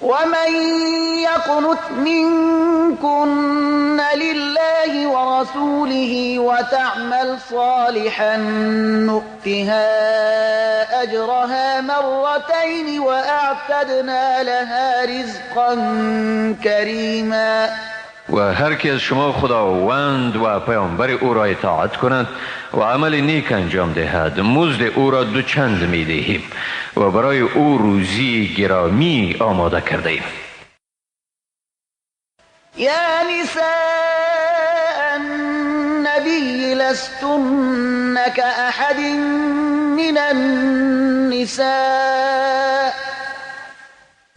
ومن يقنت منكن لله ورسوله وتعمل صالحا نؤتها أجرها مرتين وأعتدنا لها رزقا كريما. و هر که از شما خداوند و پیامبر او را اطاعت کند و عمل نیک انجام دهد، مزد او را دو چند می دهیم و برای او روزی گرامی آماده کرده ایم. یا نساء النبی لستن كأحد من النساء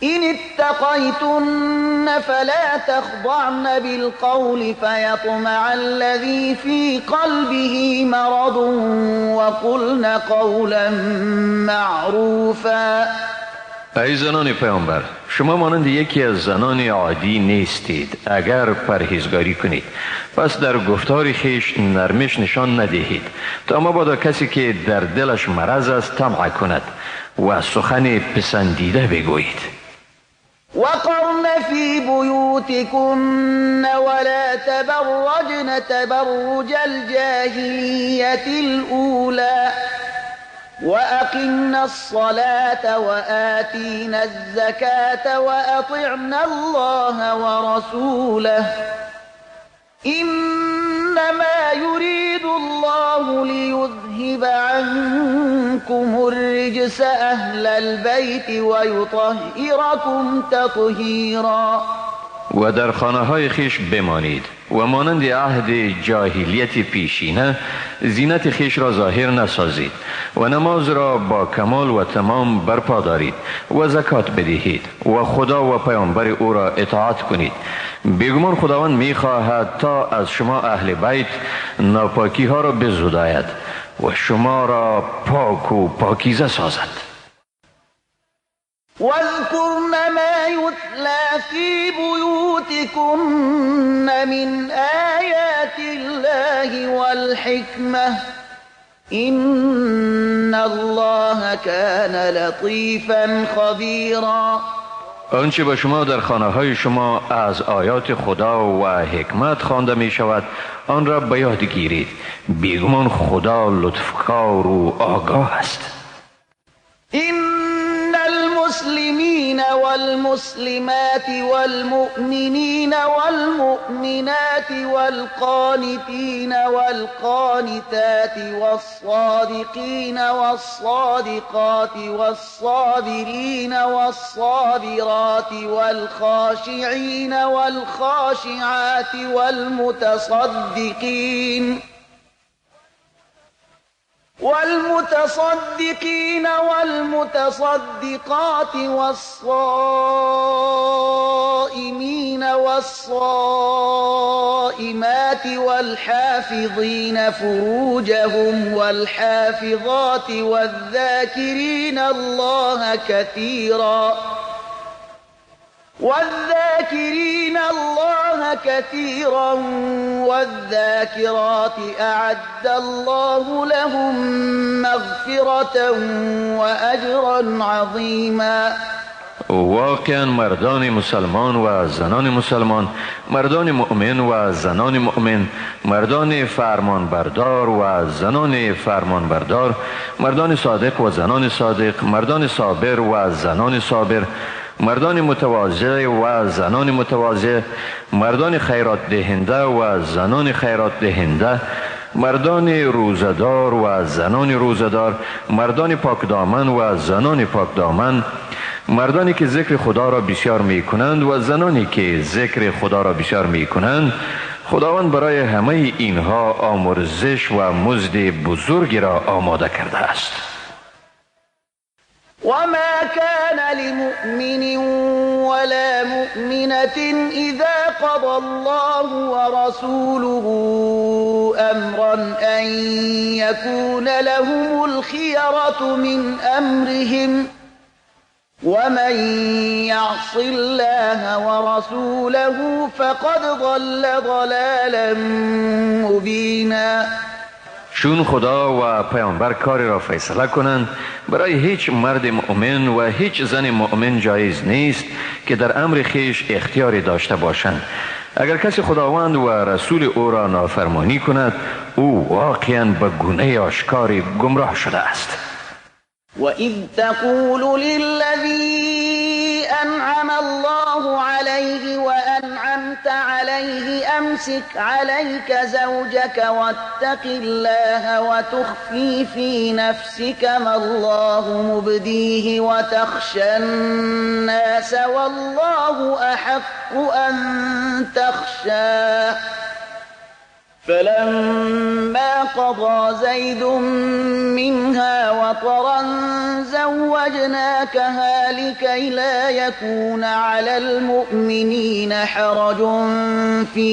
إن اتقيتن فلا تخضعن بالقول فيطمع الذي في قلبه مرض وقلن قولا معروفا. ای زنان پیامبر، شما مانند یکی از زنان عادی نیستید. اگر پرهیزگاری کنید پس در گفتار خویش نرمش نشان ندهید تا مبادا کسی که در دلش مرض است طمع کند و سخن پسندیده بگویید. وقرن في بيوتكن ولا تبرجن تبرج الجاهلية الأولى وأقمنا الصلاة وآتينا الزكاة وأطعنا الله ورسوله إنما يريد الله ليذهب عنكم الرجس أهل البيت ويطهركم تطهيرا. و در خانه های خیش بمانید و مانند عهد جاهلیت پیشینه زینت خیش را ظاهر نسازید و نماز را با کمال و تمام برپا دارید و زکات بدهید و خدا و پیامبر او را اطاعت کنید. بیگمان خداوند میخواهد تا از شما اهل بیت ناپاکی ها را بزداید و شما را پاک و پاکیزه سازد. واذكرن ما يتلى في بيوتكن من آيات الله والحكمة إن الله كان لطيفا خبيرا. آنچه به شما در خانه های شما از آیات خدا و حکمت خوانده می شود آن را به یاد گیرید. بیگمان خدا لطفکار و آگاه است. إن المسلمين والمسلمات والمؤمنين والمؤمنات والقانتين والقانتات والصادقين والصادقات والصابرين والصابرات والخاشعين والخاشعات والمتصدقين والمتصدقات والصائمين والصائمات والحافظين فروجهم والحافظات والذاكرين الله كثيرا والذاكرات أعد الله لهم مغفرة وأجرا عظيما. واقعا مردان مسلمان و زنان مسلمان، مردان مؤمن و زنان مؤمن، مردان فرمانبردار و زنان فرمانبردار، مردان صادق و زنان صادق، مردان صابر و زنان صابر، مردان متواضع و زنان متواضع، مردان خیرات دهنده و زنان خیرات دهنده، مردان روزدار و زنان روزدار، مردان پاکدامن و زنان پاکدامن، مردانی که ذکر خدا را بسیار می کنند و زنانی که ذکر خدا را بسیار می کنند. خداوند برای همه اینها آمرزش و مزد بزرگی را آماده کرده است. وما كان لمؤمن ولا مؤمنة إذا قضى الله ورسوله أمرا أن يكون لهم الخيرة من أمرهم ومن يعص الله ورسوله فقد ضل ضلالا مبينا. چون خدا و پیامبر کاری را فیصله کنند، برای هیچ مرد مؤمن و هیچ زن مؤمن جایز نیست که در امر خویش اختیاری داشته باشند. اگر کسی خداوند و رسول او را نافرمانی کند، او واقعا به گونه آشکاری گمراه شده است. وَإِذْ تَقُولُ لِلَّذِي أَنْعَمَ اللَّهُ عَلَيْهِ وَأَنْعَمْتَ عَلَيْهِ أَمْسِكْ عَلَيْكَ زَوْجَكَ وَاتَّقِ اللَّهَ وَتُخْفِي فِي نَفْسِكَ مَا اللَّهُ مُبْدِيهِ وَتَخْشَى النَّاسَ وَاللَّهُ أَحَقُّ أَن تَخْشَاهُ فلما قضى زيد منها وطرا زوجناكها لكي لا يكون على المؤمنين حرج في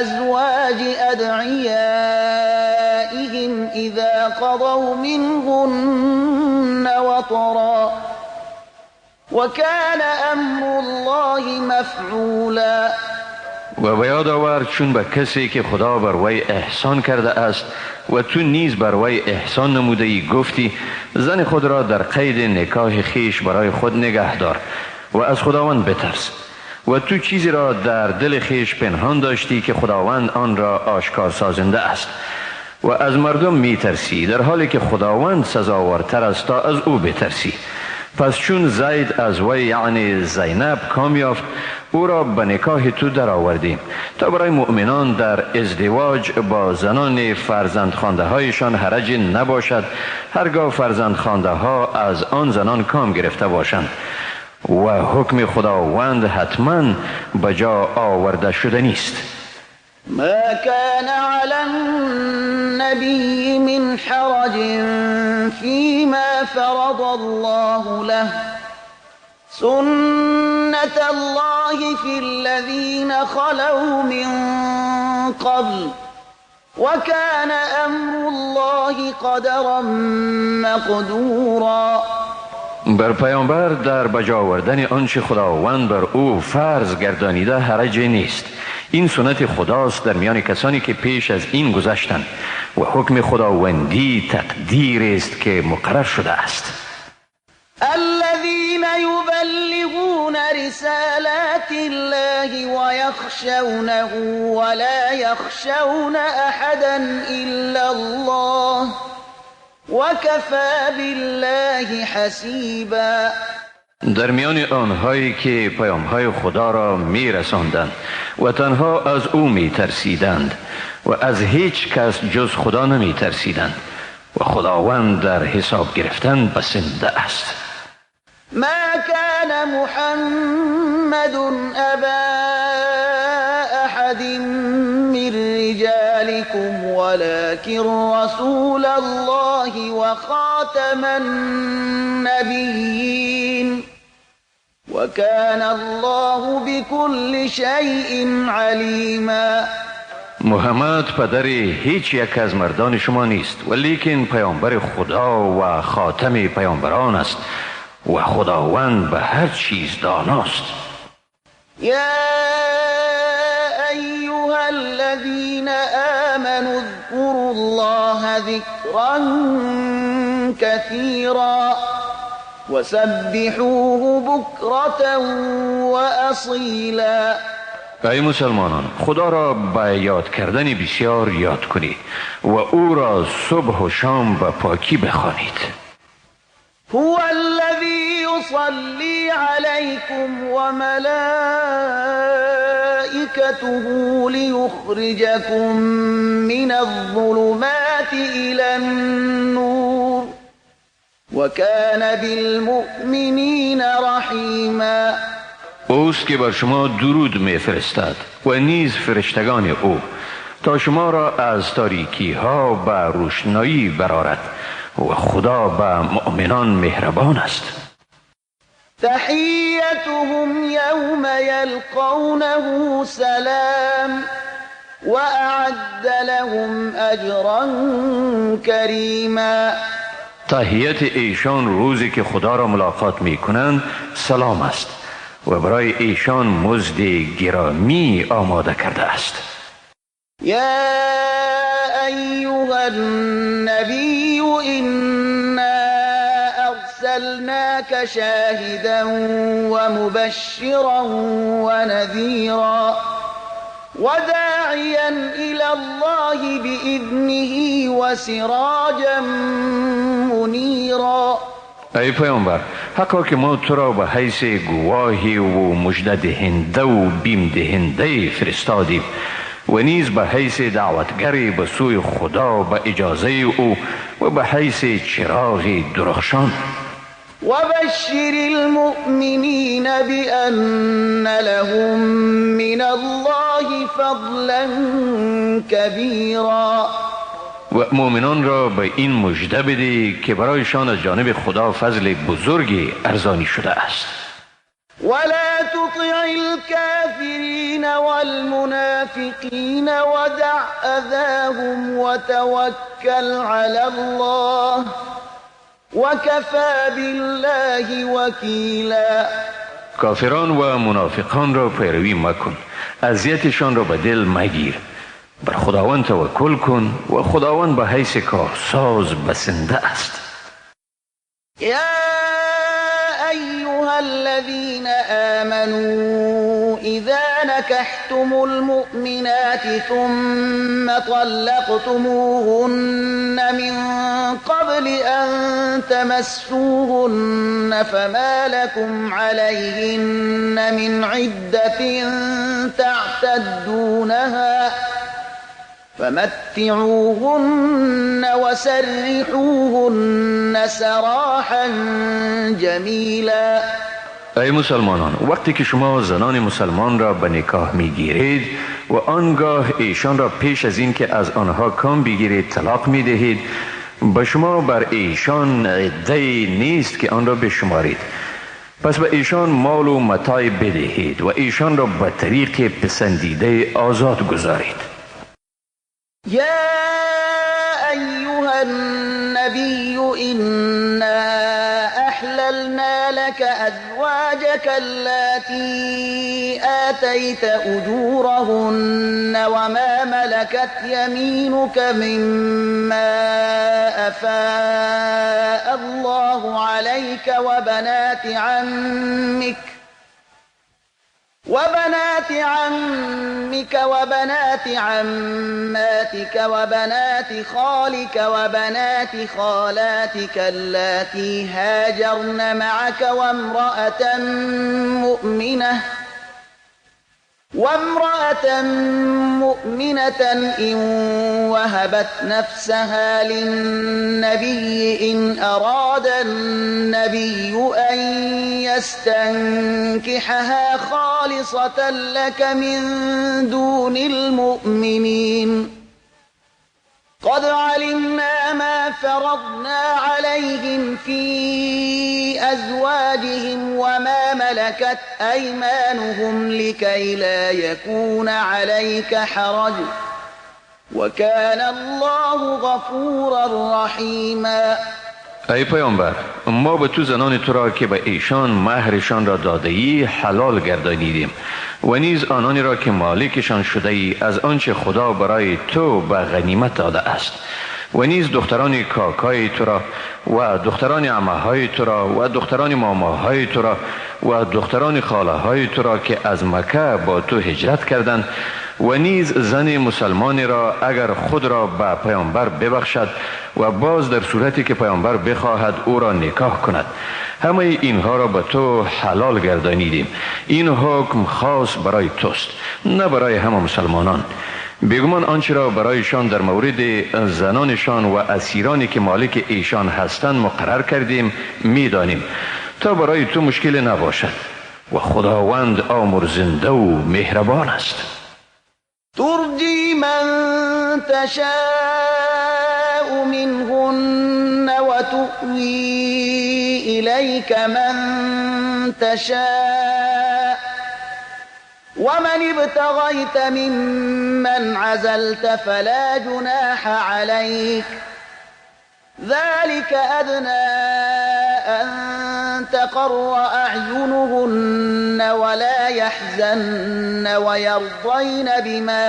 أزواج أدعيائهم إذا قضوا منهن وطرا وكان أمر الله مفعولا. و به یاد آور چون به کسی که خدا بر وی احسان کرده است و تو نیز بر وی احسان نموده ای گفتی زن خود را در قید نکاح خویش برای خود نگه دار و از خداوند بترس، و تو چیزی را در دل خویش پنهان داشتی که خداوند آن را آشکار سازنده است و از مردم میترسی، در حالی که خداوند سزاوارتر است تا از او بترسی. پس چون زید از وی یعنی زینب کام یافت، او را به نکاح تو در آوردیم تا برای مؤمنان در ازدواج با زنان فرزندخوانده هایشان حرج نباشد، هرگاه فرزندخوانده ها از آن زنان کام گرفته باشند، و حکم خداوند حتما به جا آورده شده نیست. ما كان على النبي من حرج فيما فرض الله له سنة الله في الذين خلوا من قبل وكان أمر الله قدرا مقدورا. بر پیامبر در بجا آوردن آنچه خداوند بر او فرض گردانیده حرج نیست. این سنت خداست در میان کسانی که پیش از این گذشتند و حکم خداوندی تقدیر است که مقرر شده است. الذين يبلغون رسالات الله ويخشونه ولا يخشون أحدا إلا الله وكفى بالله حسیبا. در میان آنهایی که پیامهای خدا را میرساندند و تنها از او میترسیدند و از هیچ کس جز خدا نمیترسیدند و خداوند در حساب گرفتن بسنده است. ما كان محمد أبا أحد من رجالكم ولكن رسول الله وخاتم النبيين وكان الله بكل شيء عليما. محمد پدر هیچ یک از مردان شما نیست، ولیکن پیامبر خدا و خاتم پیامبران است و خداوند به هر چیز داناست. یا ایها الذین آمنوا اذکروا الله ذکرا کثیرا وسبحوه بکرة وأصیلا. ای مسلمانان، خدا را به یاد کردن بسیار یاد کنید و او را صبح و شام به پاکی بخوانید. هو الذي يصلي عليكم وملائكته ليخرجكم من الظلمات إلى النور وكان بالمؤمنين رحيما. اوست که بر شما درود میفرستد و نیز فرشتگان او تا شما را از تاریکی ها به روشنایی برآرد و خدا به مؤمنان مهربان است. تحیتهم یوم یلقونه سلام وأعد لهم اجرا کریما. تحیت ایشان روزی که خدا را ملاقات میکنند سلام است و برای ایشان مزد گرامی آماده کرده است. یا ایها النبي إنا أرسلناك شاهدا ومبشرا ونذيرا وداعيا إلى الله بإذنه وسراجا منیرا. ای پیامبر، حقا که ما تو را به حیث گواهی و مژده دهنده و بیم دهنده فرستادیم و نیز به حیث دعوتگری به سوی خدا به اجازه او و به حیث چراغ درخشان. وبشر المؤمنین بأن لهم من الله فضلا کبیرا. و مؤمنان را به این مژده بده که برایشان از جانب خدا فضل بزرگی ارزانی شده است. ولا تطع الكافرین والمنافقین ودع اذاهم وتوکل علی الله وکفی بالله وکیلا. کافران و منافقان را پیروی مکن، اذیتشان را به دل مگیر، بر خداوند توکل کن و خداوند به حیث کارساز بسنده است. یا ایها الذین آمنوا اذا نكحتم المؤمنات ثم طلقتموهن من قبل أن تمسوهن فما لكم عليهن من عدة تعتدونها فمتعوهن وسرحوهن سراحا جمیلا. ای مسلمانان، وقتی که شما زنان مسلمان را به نکاح میگیرید و آنگاه ایشان را پیش از این که از آنها کام بگیرید طلاق میدهید، به شما بر ایشان عده نیست که آن را بشمارید، پس به ایشان مال و متاع بدهید و ایشان را به طریق پسندیده آزاد گذارید. یا ایها النبی انا احللنا لك ازواجك اللاتی آتیت اجورهن وما ملكت یمینك مما افاء الله عليك وبنات عمك وبنات عماتك وبنات خالك وبنات خالاتك اللاتي هاجرن معك وامرأة مؤمنة إن وهبت نفسها للنبي إن أراد النبي أن يستنكحها خالصة لك من دون المؤمنين قد علمنا ما فرضنا عليهم في أزواجهم وما ملكت أيمانهم لكي لا يكون عليك حرج وكان الله غفورا رحيما. ای پیامبر، ما به تو زنان تو را که به ایشان مهرشان را داده‌ای حلال گردانیدیم و نیز آنانی را که مالکشان شده ای از آنچه خدا برای تو به غنیمت داده است و نیز دختران کاکای تو را و دختران عمه‌های تو را و دختران ماماهای تو را و دختران خاله های تو را که از مکه با تو هجرت کردند و نیز زن مسلمانی را اگر خود را به پیامبر ببخشد و باز در صورتی که پیامبر بخواهد او را نکاح کند، همه اینها را به تو حلال گردانیدیم. این حکم خاص برای توست، نه برای همه مسلمانان. بیگمان آنچه را برایشان در مورد زنانشان و اسیرانی که مالک ایشان هستند مقرر کردیم میدانیم تا برای تو مشکل نباشد و خداوند آمرزنده و مهربان است. ترجی من تشاء منهن وتؤوی إلیک من تشاء ومن ابتغيت ممن عزلت فلا جناح عليك ذلك أدنى أن تقر أعينهن ولا يحزن ويرضين بما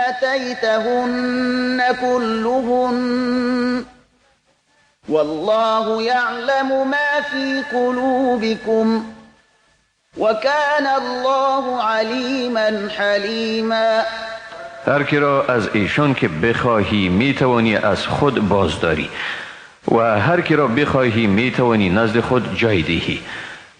آتيتهن كلهن والله يعلم ما في قلوبكم وكان الله عليما حليما. هر کی را از ایشان که بخواهی میتوانی از خود بازداری و هر کی را بخواهی میتوانی نزد خود جای دهی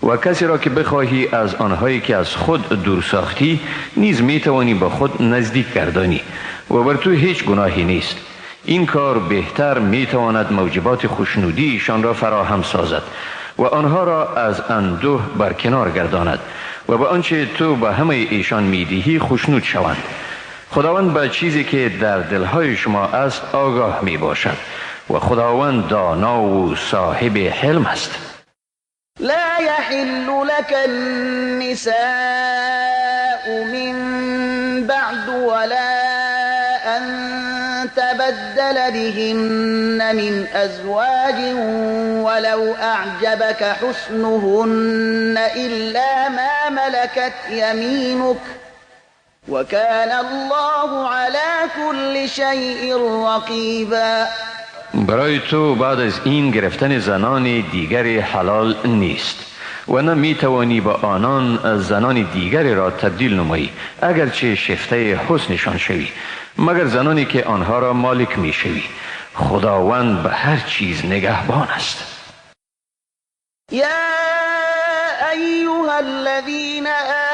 و کسی را که بخواهی از آنهایی که از خود دور ساختی نیز میتوانی با خود نزدیک گردانی و بر تو هیچ گناهی نیست. این کار بهتر میتواند موجبات خوشنودی ایشان را فراهم سازد و آنها را از اندوه برکنار گرداند و به آنچه تو به همه ایشان میدهی خوشنود شوند. خداوند به چیزی که در دلهای شما است آگاه می باشد و خداوند دانا و صاحب حلم است. لا يحل لك النساء من بعد ولا أن تبدل بهن من أزواج ولو أعجبك حسنهن إلا ما ملكت يمينك وكان الله على كل شيء رقيبا. برای تو بعد از این گرفتن زنان دیگر حلال نیست و نه میتوانی با آنان زنان دیگری را تبدیل نمایی اگرچه شفته حسنشان شوی، مگر زنانی که آنها را مالک میشوی. خداوند به هر چیز نگهبان است. یا ایها الذین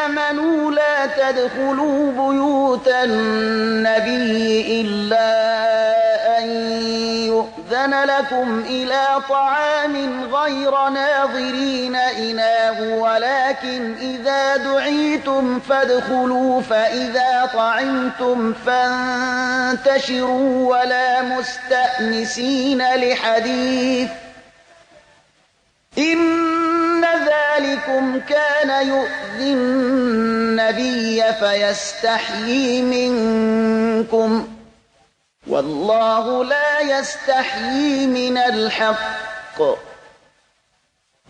آمنوا لا تدخلوا بیوت النبی الا أن يؤذن لكم إلى طعام غير ناظرين إناه ولكن إذا دعيتم فادخلوا فإذا طعمتم فانتشروا ولا مستأنسين لحديث إن ذلكم كان يؤذي النبي فيستحيي منكم والله لا يستحيي من الحق.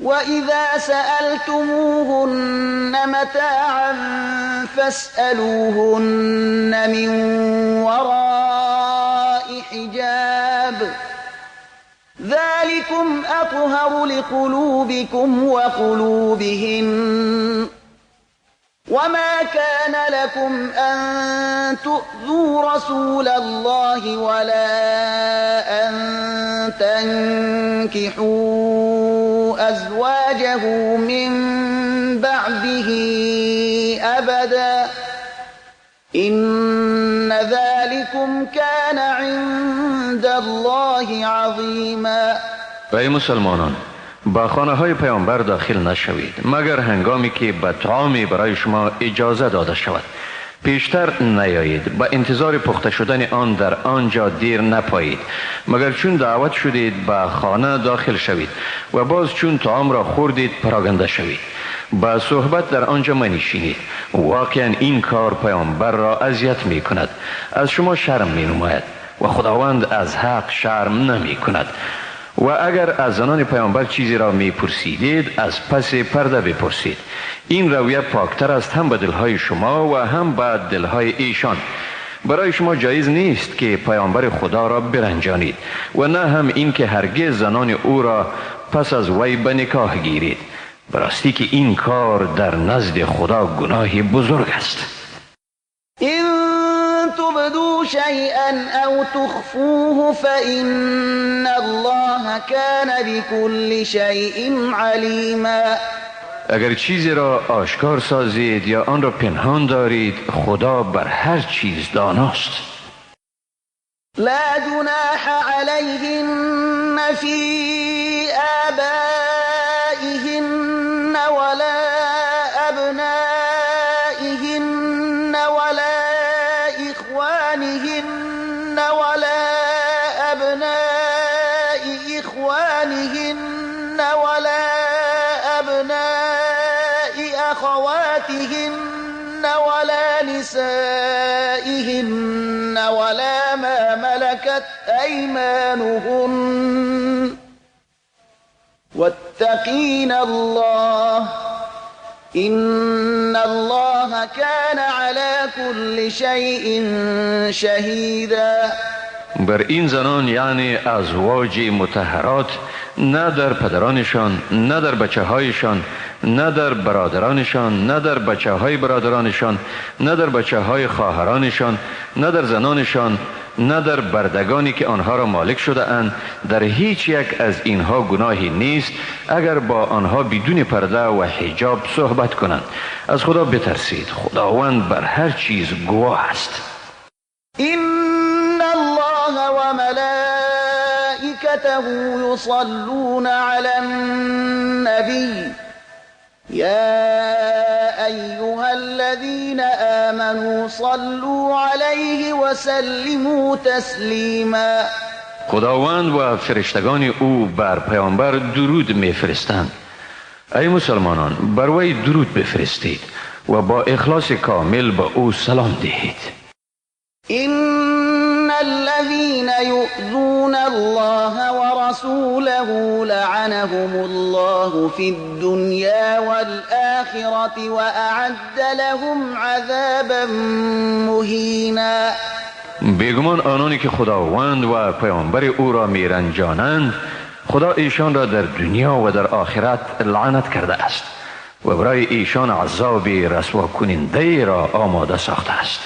وإذا سألتموهن متاعا فاسألوهن من وراء حجاب ذلكم أطهر لقلوبكم وقلوبهن. وما كان لكم أن تؤذوا رسول الله ولا أن تنكحوا أزواجه من بعده أبدا إن ذلكم كان عند الله عظيما. ای مسلمانان، با خانه های پیامبر داخل نشوید مگر هنگامی که به طعامی برای شما اجازه داده شود. پیشتر نیایید، با انتظار پخته شدن آن در آنجا دیر نپایید، مگر چون دعوت شدید به خانه داخل شوید و باز چون طعام را خوردید پراگنده شوید. با صحبت در آنجا منشینید. واقعا این کار پیامبر را اذیت می کند، از شما شرم می نماید و خداوند از حق شرم نمی کند. و اگر از زنان پیامبر چیزی را می پرسیدید از پس پرده بپرسید. این رویه پاکتر است هم به دلهای شما و هم به دلهای ایشان. برای شما جایز نیست که پیامبر خدا را برنجانید و نه هم این که هرگز زنان او را پس از وی به نکاح گیرید. براستی که این کار در نزد خدا گناه بزرگ است. این تبدوا شيئا أو تخفوه فإن الله كان بكل شيء عليما. اگر چیزی را آشکار سازید یا آن را پنهان دارید، خدا بر هر چیز داناست. لا جناح عليهن في آبائهن ولا أبنائهن ولا إخوانهن ولا أبناء إخوانهن ولا أبناء أخواتهن ولا نسائهن ولا ما ملكت أيمانهن واتقوا اتقین الله إن الله كان على كل شيء شهيدا. بر این زنان یعنی ازواج مطهرات نه در پدرانشان، نه در بچه هایشان، نه در برادرانشان، نه در بچه های برادرانشان، نه در بچه های خواهرانشان، نه در زنانشان، نه در بردگانی که آنها را مالک شده اند، در هیچ یک از اینها گناهی نیست اگر با آنها بدون پرده و حجاب صحبت کنند. از خدا بترسید، خداوند بر هر چیز گواه است. إن الله وملائكته يصلون على النبي يا أيها الذين آمنوا صلوا عليه وسلموا تسلیما. خداوند و فرشتگان او بر پیامبر درود میفرستند. ای مسلمانان، بر وی درود بفرستید و با اخلاص کامل به او سلام دهید. إن الذين يؤذون الله ورسوله لعنهم الله في الدنيا والآخرة وأعد لهم عذابا مهینا. بیگمان آنانی که خداوند و پیامبر او را میرنجانند، خدا ایشان را در دنیا و در آخرت لعنت کرده است و برای ایشان عذاب رسوا کننده را آماده ساخته است.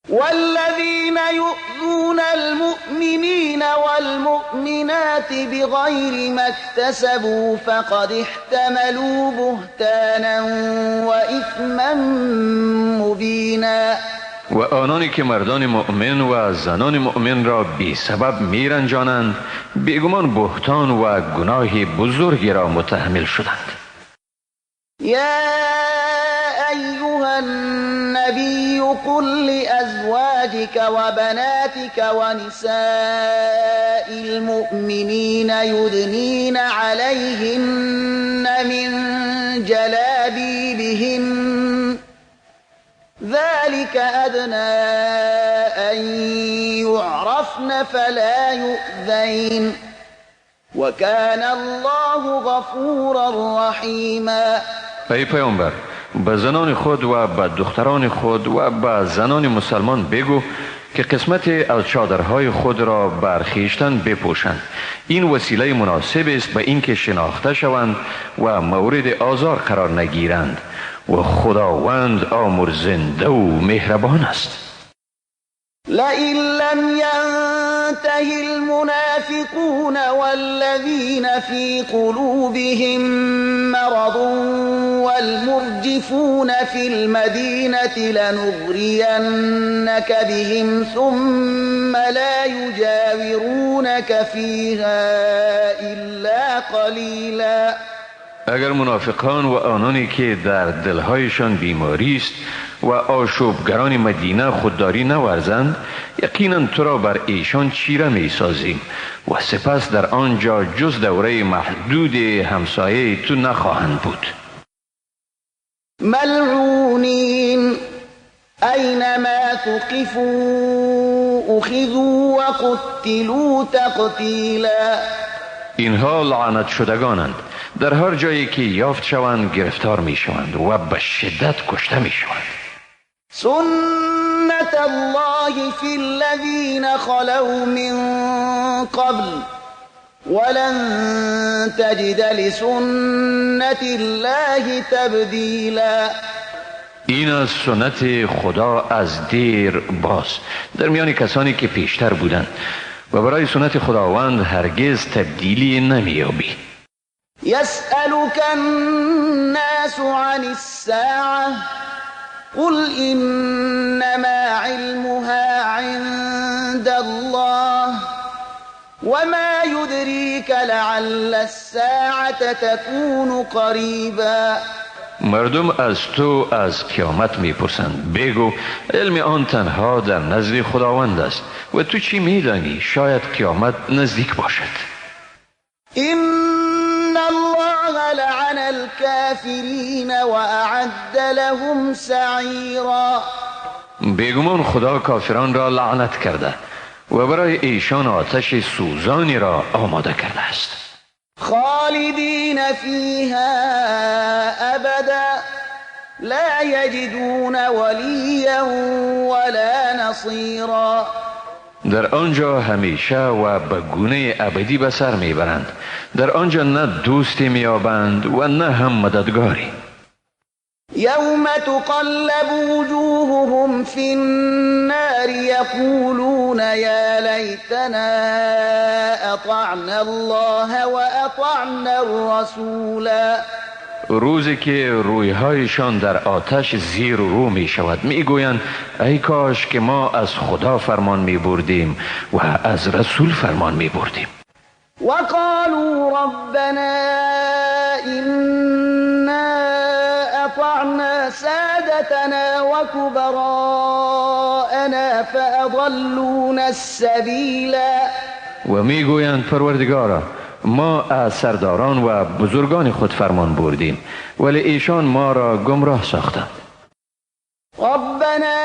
والذین یؤذون المؤمنین والمؤمنات بغیر ما اکتسبوا فقد احتملوا بهتانا وإثما مبینا. و آنانی که مردان مؤمن و زنان مؤمن را بی سبب میرنجانند، بیگمان بهتان و گناه بزرگی را متحمل شدند. یا ایها النبی قل لأزواجك وبناتك ونساء المؤمنین یدنین علیهن من جلابیبهن ذلك أدنى أن يعرفن فلا يؤذين وكان الله غفورا رحیما. ای پیامبر، به زنان خود و به دختران خود و به زنان مسلمان بگو که قسمت از چادرهای خود را بر خویشتن بپوشند. این وسیله مناسب است به اینکه شناخته شوند و مورد آزار قرار نگیرند و خداوند آمرزنده و مهربان است. لئن لم ينته المنافقون والذين في قلوبهم مرض والمرجفون في المدينة لنغرينك بهم ثم لا يجاورونك فيها إلا قليلا. اگر منافقان و آنانی که در دلهایشان بیماری است و آشوبگران مدینه خودداری نورزند، یقینا تو را بر ایشان چیره می سازیم و سپس در آنجا جز دوره محدود همسایه تو نخواهند بود. ملعونین اینما ثقفوا اخذوا وقتلوا تقتیلا. اینها لعنت شدگانند، در هر جایی که یافت شوند گرفتار می شوند و به شدت کشته می شوند. سنت الله فی الذین خلوا من قبل ولن تجد لسنت الله تبدیلا. این از سنت خدا از دیر باز در میان کسانی که پیشتر بودند و برای سنت خداوند هرگز تبدیلی نمی‌یابی. يسألك الناس عن الساعة قل إنما علمها عند الله وما يدريك لعل الساعة تكون قريبا. مردم از تو از قیامت میپرسند، بگو علم آن تنها در نزد خداوند است و تو چی میدانی؟ شاید قیامت نزدیک باشد. إن الله لعن الكافرین وأعد لهم سعیرا. بیگمان خدا کافران را لعنت کرده و برای ایشان آتش سوزانی را آماده کرده است. خالدین فیها ابدا لا یجدون ولیا ولا نصیرا. در آنجا همیشه و به گونه ابدی به سر میبرند. در آنجا نه دوستی میابند و نه هم مددگاری. یوم تقلب وجوههم فی النار یقولون یا لیتنا اطعنا الله واطعنا الرسولا. روزی که رویهایشان در آتش زیر و رو می شود می گویند ای کاش که ما از خدا فرمان می بردیم و از رسول فرمان می بردیم. وقالوا ربنا إنا أطعنا سادتنا وكبراءنا فأضلونا السبیلا. و می گویند پروردگارا ما از سرداران و بزرگان خود فرمان بردیم ولی ایشان ما را گمراه ساختند. ربنا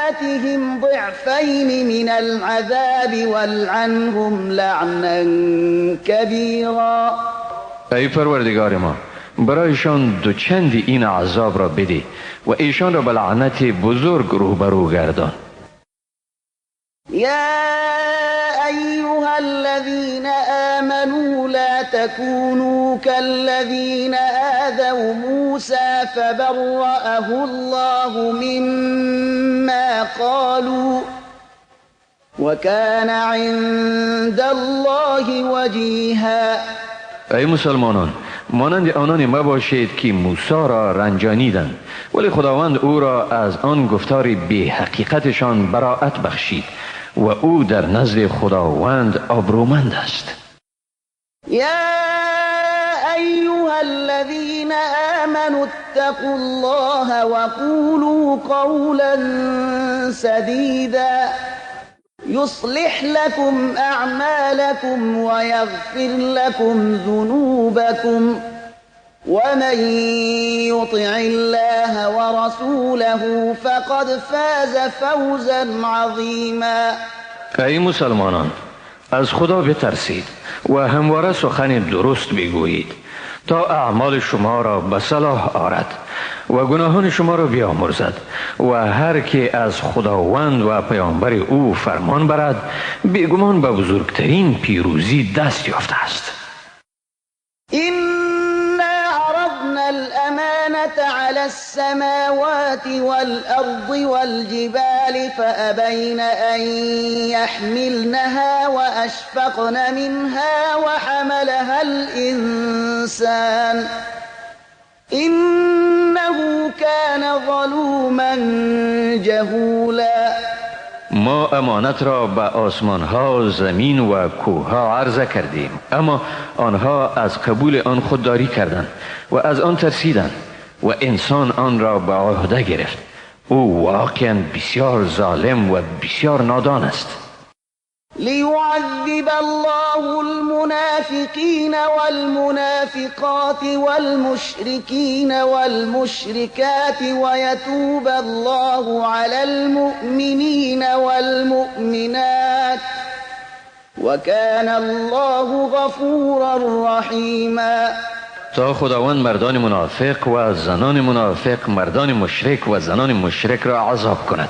آتهم ضعفین من العذاب والعنهم لعنا کبیرا. ای پروردگار ما برایشان دوچند این عذاب را بده و ایشان را به لعنت بزرگ روبرو گردان. یا ایها الذین آمنوا لا تكونوا كالذین آذوا موسى فبرأه الله مما قالوا وكان عند الله وجیها. ای مسلمانان مانند آنان مباشید که موسی را رنجانیدند ولی خداوند او را از آن گفتار بی حقیقتشان براءت بخشید و او در نزد خداوند آبرومند است. یا ایها الذین آمنوا اتقوا الله وقولوا قولا سدیدا يصلح لكم أعمالكم ويغفر لكم ذنوبكم ومن يطع الله ورسوله فقد فاز فوزا عظیما. ای مسلمانان از خدا بترسید و همواره سخن درست بگویید تا اعمال شما را به صلاح آرد و گناهان شما را بیامرزد و هر که از خداوند و پیامبر او فرمان برد بیگمان به بزرگترین پیروزی دست یافته است. إنا عرضنا الأمانة على السماوات والأرض والجبال فأبين أن يحملنها وأشفقن منها وحملها الإنسان إنه كان ظلوما جهولا. ما امانت را به آسمان ها، زمین و کوه ها عرضه کردیم، اما آنها از قبول آن خودداری کردند و از آن ترسیدند و انسان آن را به عهده گرفت. او واقعا بسیار ظالم و بسیار نادان است. ليعذب الله المنافقين والمنافقات والمشركين والمشركات ويتوب الله على المؤمنين والمؤمنات وكان الله غفورا رحيما. تا خداوند مردان منافق و زنان منافق، مردان مشرک و زنان مشرک را عذاب کند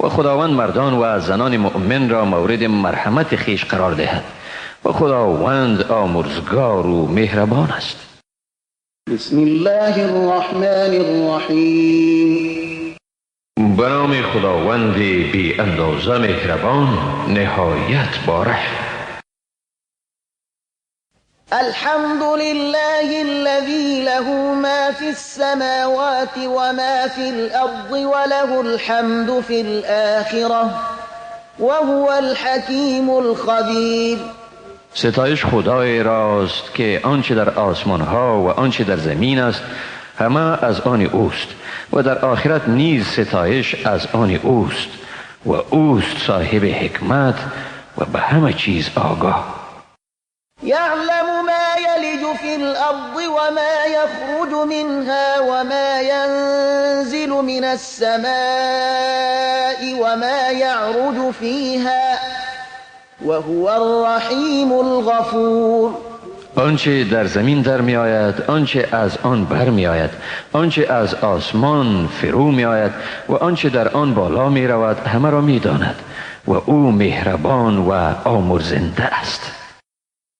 و خداوند مردان و زنان مؤمن را مورد مرحمت خویش قرار دهد و خداوند آمرزگار و مهربان است. بسم الله الرحمن الرحیم. به نام خداوند بی اندازه مهربان نهایت باره. الحمد لله الذي له ما في السماوات وما في الأرض وله الحمد في الآخرة وهو الحكيم الخبير. ستایش خدای راست که آنچه در آسمان ها و آنچه در زمین است همه از آن اوست و در آخرت نیز ستایش از آن اوست و اوست صاحب حکمت و به همه چیز آگاه. يعلم ما يلج في الأرض وما يخرج منها وما ينزل من السماء وما يعرج فيها وهو الرحیم الغفور. آنچه در زمین در می آید، آنچه از آن بر می آید، آنچه از آسمان فرو می آید و آنچه در آن بالا می رود همه را می داند و او مهربان و آمرزنده است.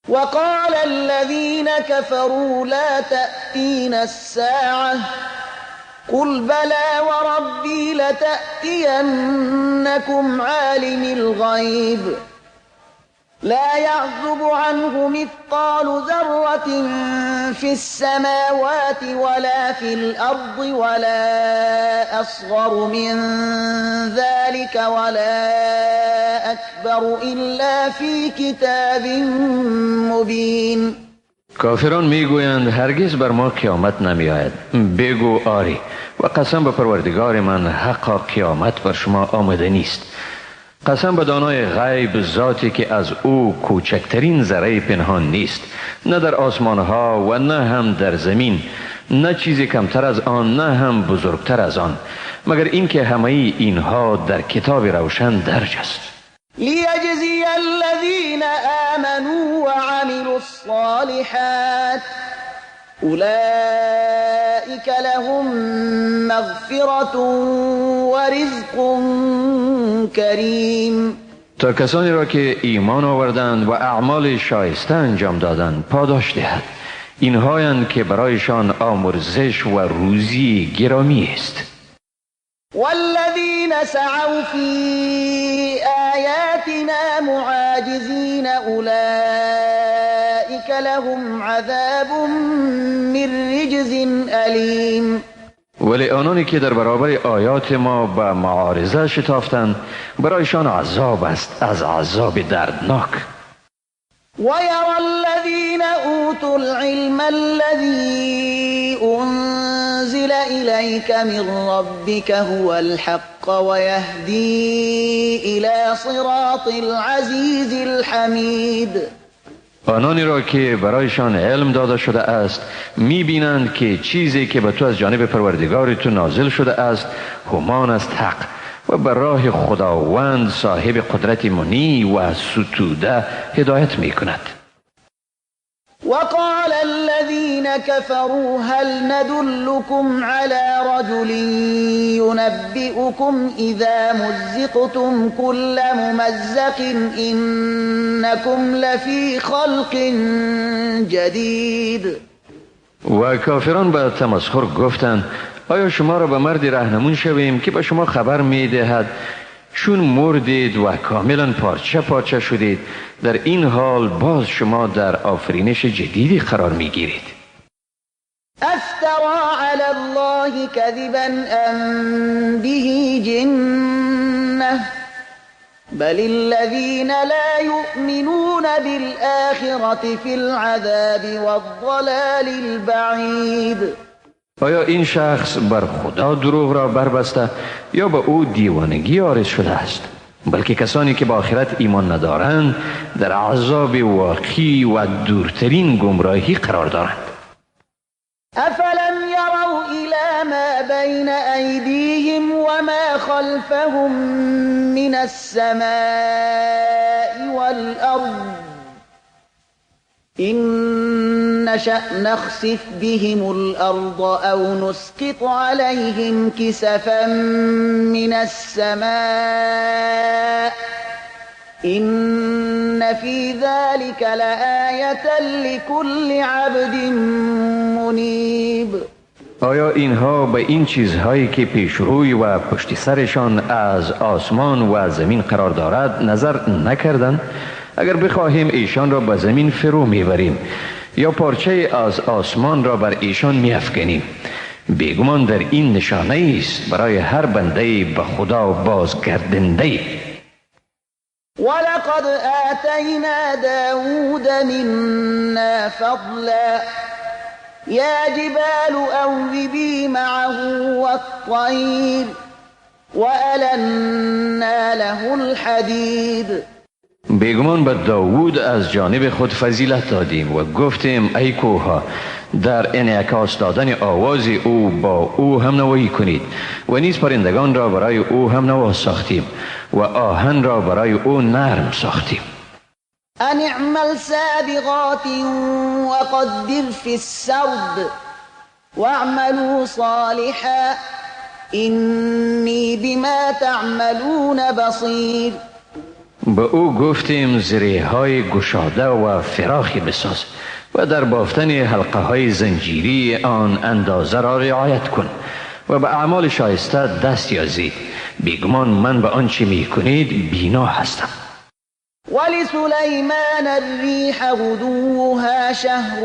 وقال الذين كفروا لا تأتينا الساعة قل بلى وربي لتأتينكم عالم الغيب لا يعزب عنه مثقال ذرة في السماوات ولا في الأرض ولا أصغر من ذلك ولا أكبر إلا في كتاب مبين. کافران میگویند هرگز بر ما قیامت نمی آید. بگو آری و قسم به پروردگار من حقا قیامت بر شما آمده نیست. قسم به دانای غیب، ذاتی که از او کوچکترین ذره پنهان نیست، نه در آسمان ها و نه هم در زمین، نه چیزی کمتر از آن نه هم بزرگتر از آن، مگر اینکه همه اینها در کتاب روشن درج است. لیجزی الذین آمنوا وعملوا الصالحات اولئک لهم مغفرة ورزق کریم. تا کسانی را که ایمان آوردند و اعمال شایسته انجام دادند پاداش دهد. اینهایند که برایشان آمرزش و روزی گرامی است. والذین سعوا فی آیاتنا معاجزین اولئک لهم عذاب من رجز الیم. ولی آنانی که در برابر آیات ما به معارضه شتافتند برایشان عذاب است از عذاب دردناک. ويرى الذين أوتوا العلم الذي أنزل إليك من ربك هو الحق ويهدي إلى صراط العزيز الحميد. آنانی را که برایشان علم داده شده است میبینند که چیزی که به تو از جانب پروردگار تو نازل شده است همان است حق و به راه خداوند صاحب قدرت منی و ستوده هدایت می کند. وقال الذين كفروا هل ندلكم على رجل ينبئكم إذا مزقتم كل ممزق إنكم لفي خلق جديد. و کافران به تمسخر گفتند آیا شما را به مردی رهنمون شویم که به شما خبر می دهد چون مردید و کاملا پارچه پارچه شدید، در این حال باز شما در آفرینش جدیدی قرار می گیرید. افترا علی الله کذبا ام به جنه بل الذین لا یؤمنون بالآخرة فی العذاب والضلال البعید. آیا این شخص بر خدا دروغ را بربسته یا به او دیوانگی عارض شده است؟ بلکه کسانی که به آخرت ایمان ندارند در عذاب واقعی و دورترین گمراهی قرار دارند. افلم یروا الی ما بین ایدیهم و ما خلفهم من السماء والارض إن نشأ نخسف بهم الأرض أو نسقط عليهم كسفا من السماء إن في ذلك لآية لكل عبد منيب. آیا اینها به این چیزهایی که پیش روی و پشت سرشان از آسمان و زمین قرار دارد نظر نکردند؟ اگر بخواهیم ایشان را به زمین فرو میبریم یا پارچه از آسمان را بر ایشان میافکنیم. بیگمان در این نشانه است برای هر بنده به خدا بازگردنده. ولقد آتینا داود منا فضلا یا جبال اوبی معه والطیر وألنا له الحدید. بیگمان به داوود از جانب خود فضیلت دادیم و گفتیم ای کوه‌ها در انعکاس دادن آواز او با او هم نوایی کنید و نیز پرندگان را برای او هم نوا ساختیم و آهن را برای او نرم ساختیم. ان اعمل سابغات وقدر في السرد واعملوا صالحا إني بما تعملون بصیر. به او گفتیم زره های گشاده و فراخی بساز و در بافتن حلقه های زنجیری آن اندازه را رعایت کن و به اعمال شایسته دست یازید. بیگمان من به آنچه می کنید بینا هستم. ولسلیمان الریح غدوها شهر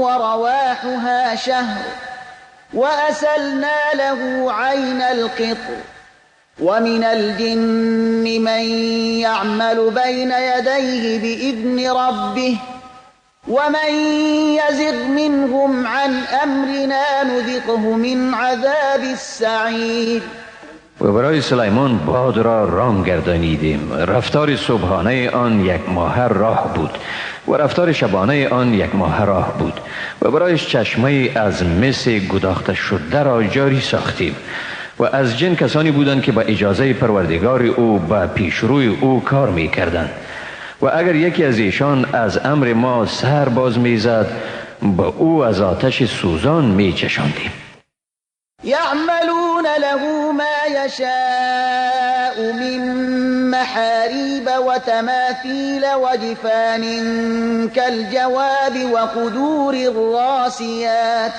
ورواحها شهر وأسلنا له عین القطر ومن الجن من يعمل بين يديه بإذن ربه ومن يزغ منهم عن أمرنا نذقه من عذاب السعير. و برای سلیمان باد را رام گردانیدیم. رفتار صبحانه آن یک ماه راه بود و رفتار شبانه آن یک ماه راه بود و برایش چشمه از مس گداخته شده را جاری ساختیم. و از جن کسانی بودند که با اجازه پروردگار او به پیشروی او کار می کردند و اگر یکی از ایشان از امر ما سر باز می زد با او از آتش سوزان می چشاندیم. یعملون له ما یشاء من محاریب و تماثیل و جفان کالجواب و قدور الراسیات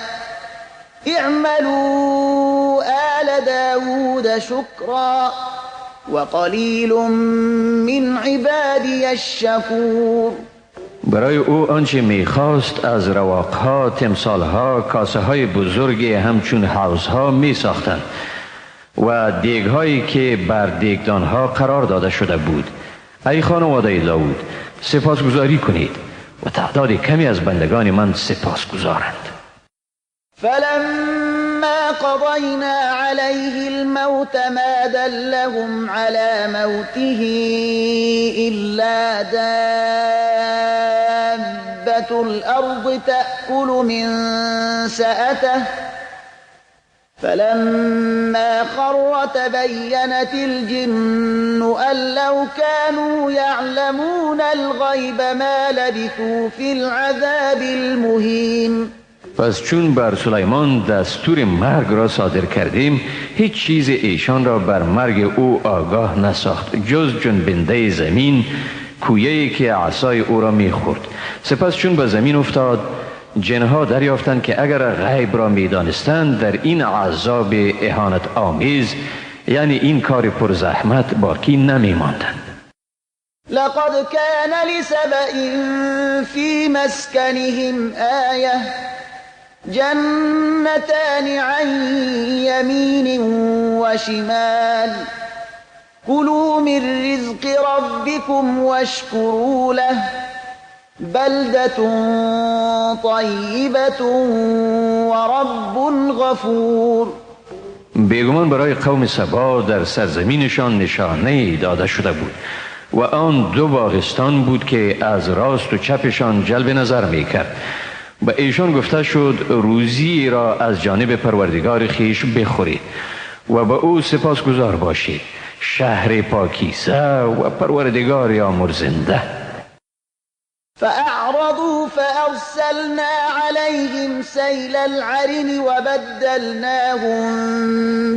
اعملوا آل داود شکرا وقلیل من عبادی الشکور. برای او آنچه میخواست از رواقها، تمثالها، کاسه های بزرگ همچون حوضها میساختند و دیگهایی که بر دیگدانها قرار داده شده بود. ای خانواده داود، سپاسگزاری کنید و تعداد کمی از بندگان من سپاسگزارند. فلما قضینا علیه الموت ما دلهم على موته إلا دابة الأرض تأكل من سأته فلما خر تبينت الجن أن لو كانوا يعلمون الغيب ما لبثوا في العذاب المهين. پس چون بر سلیمان دستور مرگ را صادر کردیم، هیچ چیز ایشان را بر مرگ او آگاه نساخت جز جنبنده زمین، کویه‌ای که عصای او را میخورد. سپس چون به زمین افتاد، جنها دریافتند که اگر غیب را میدانستند در این عذاب اهانت آمیز، یعنی این کار پرزحمت، باقی نمیماندند. لقد كان لسبإ في مسكنهم آیه جنتان عن يمين وشمال كلوا من رزق ربكم واشكروا له بلدة طيبة ورب غفور. بیگمان برای قوم سبا در سرزمینشان نشانه داده شده بود و آن دو باغستان بود که از راست و چپشان جلب نظر میکرد. به ایشان گفته شد روزی را از جانب پروردگار خیش بخورید و به او سپاسگزار باشید، شهر پاکیزه و پروردگار آمرزنده. فأعرضوا فأرسلنا عليهم سيل العرم وبدلناهم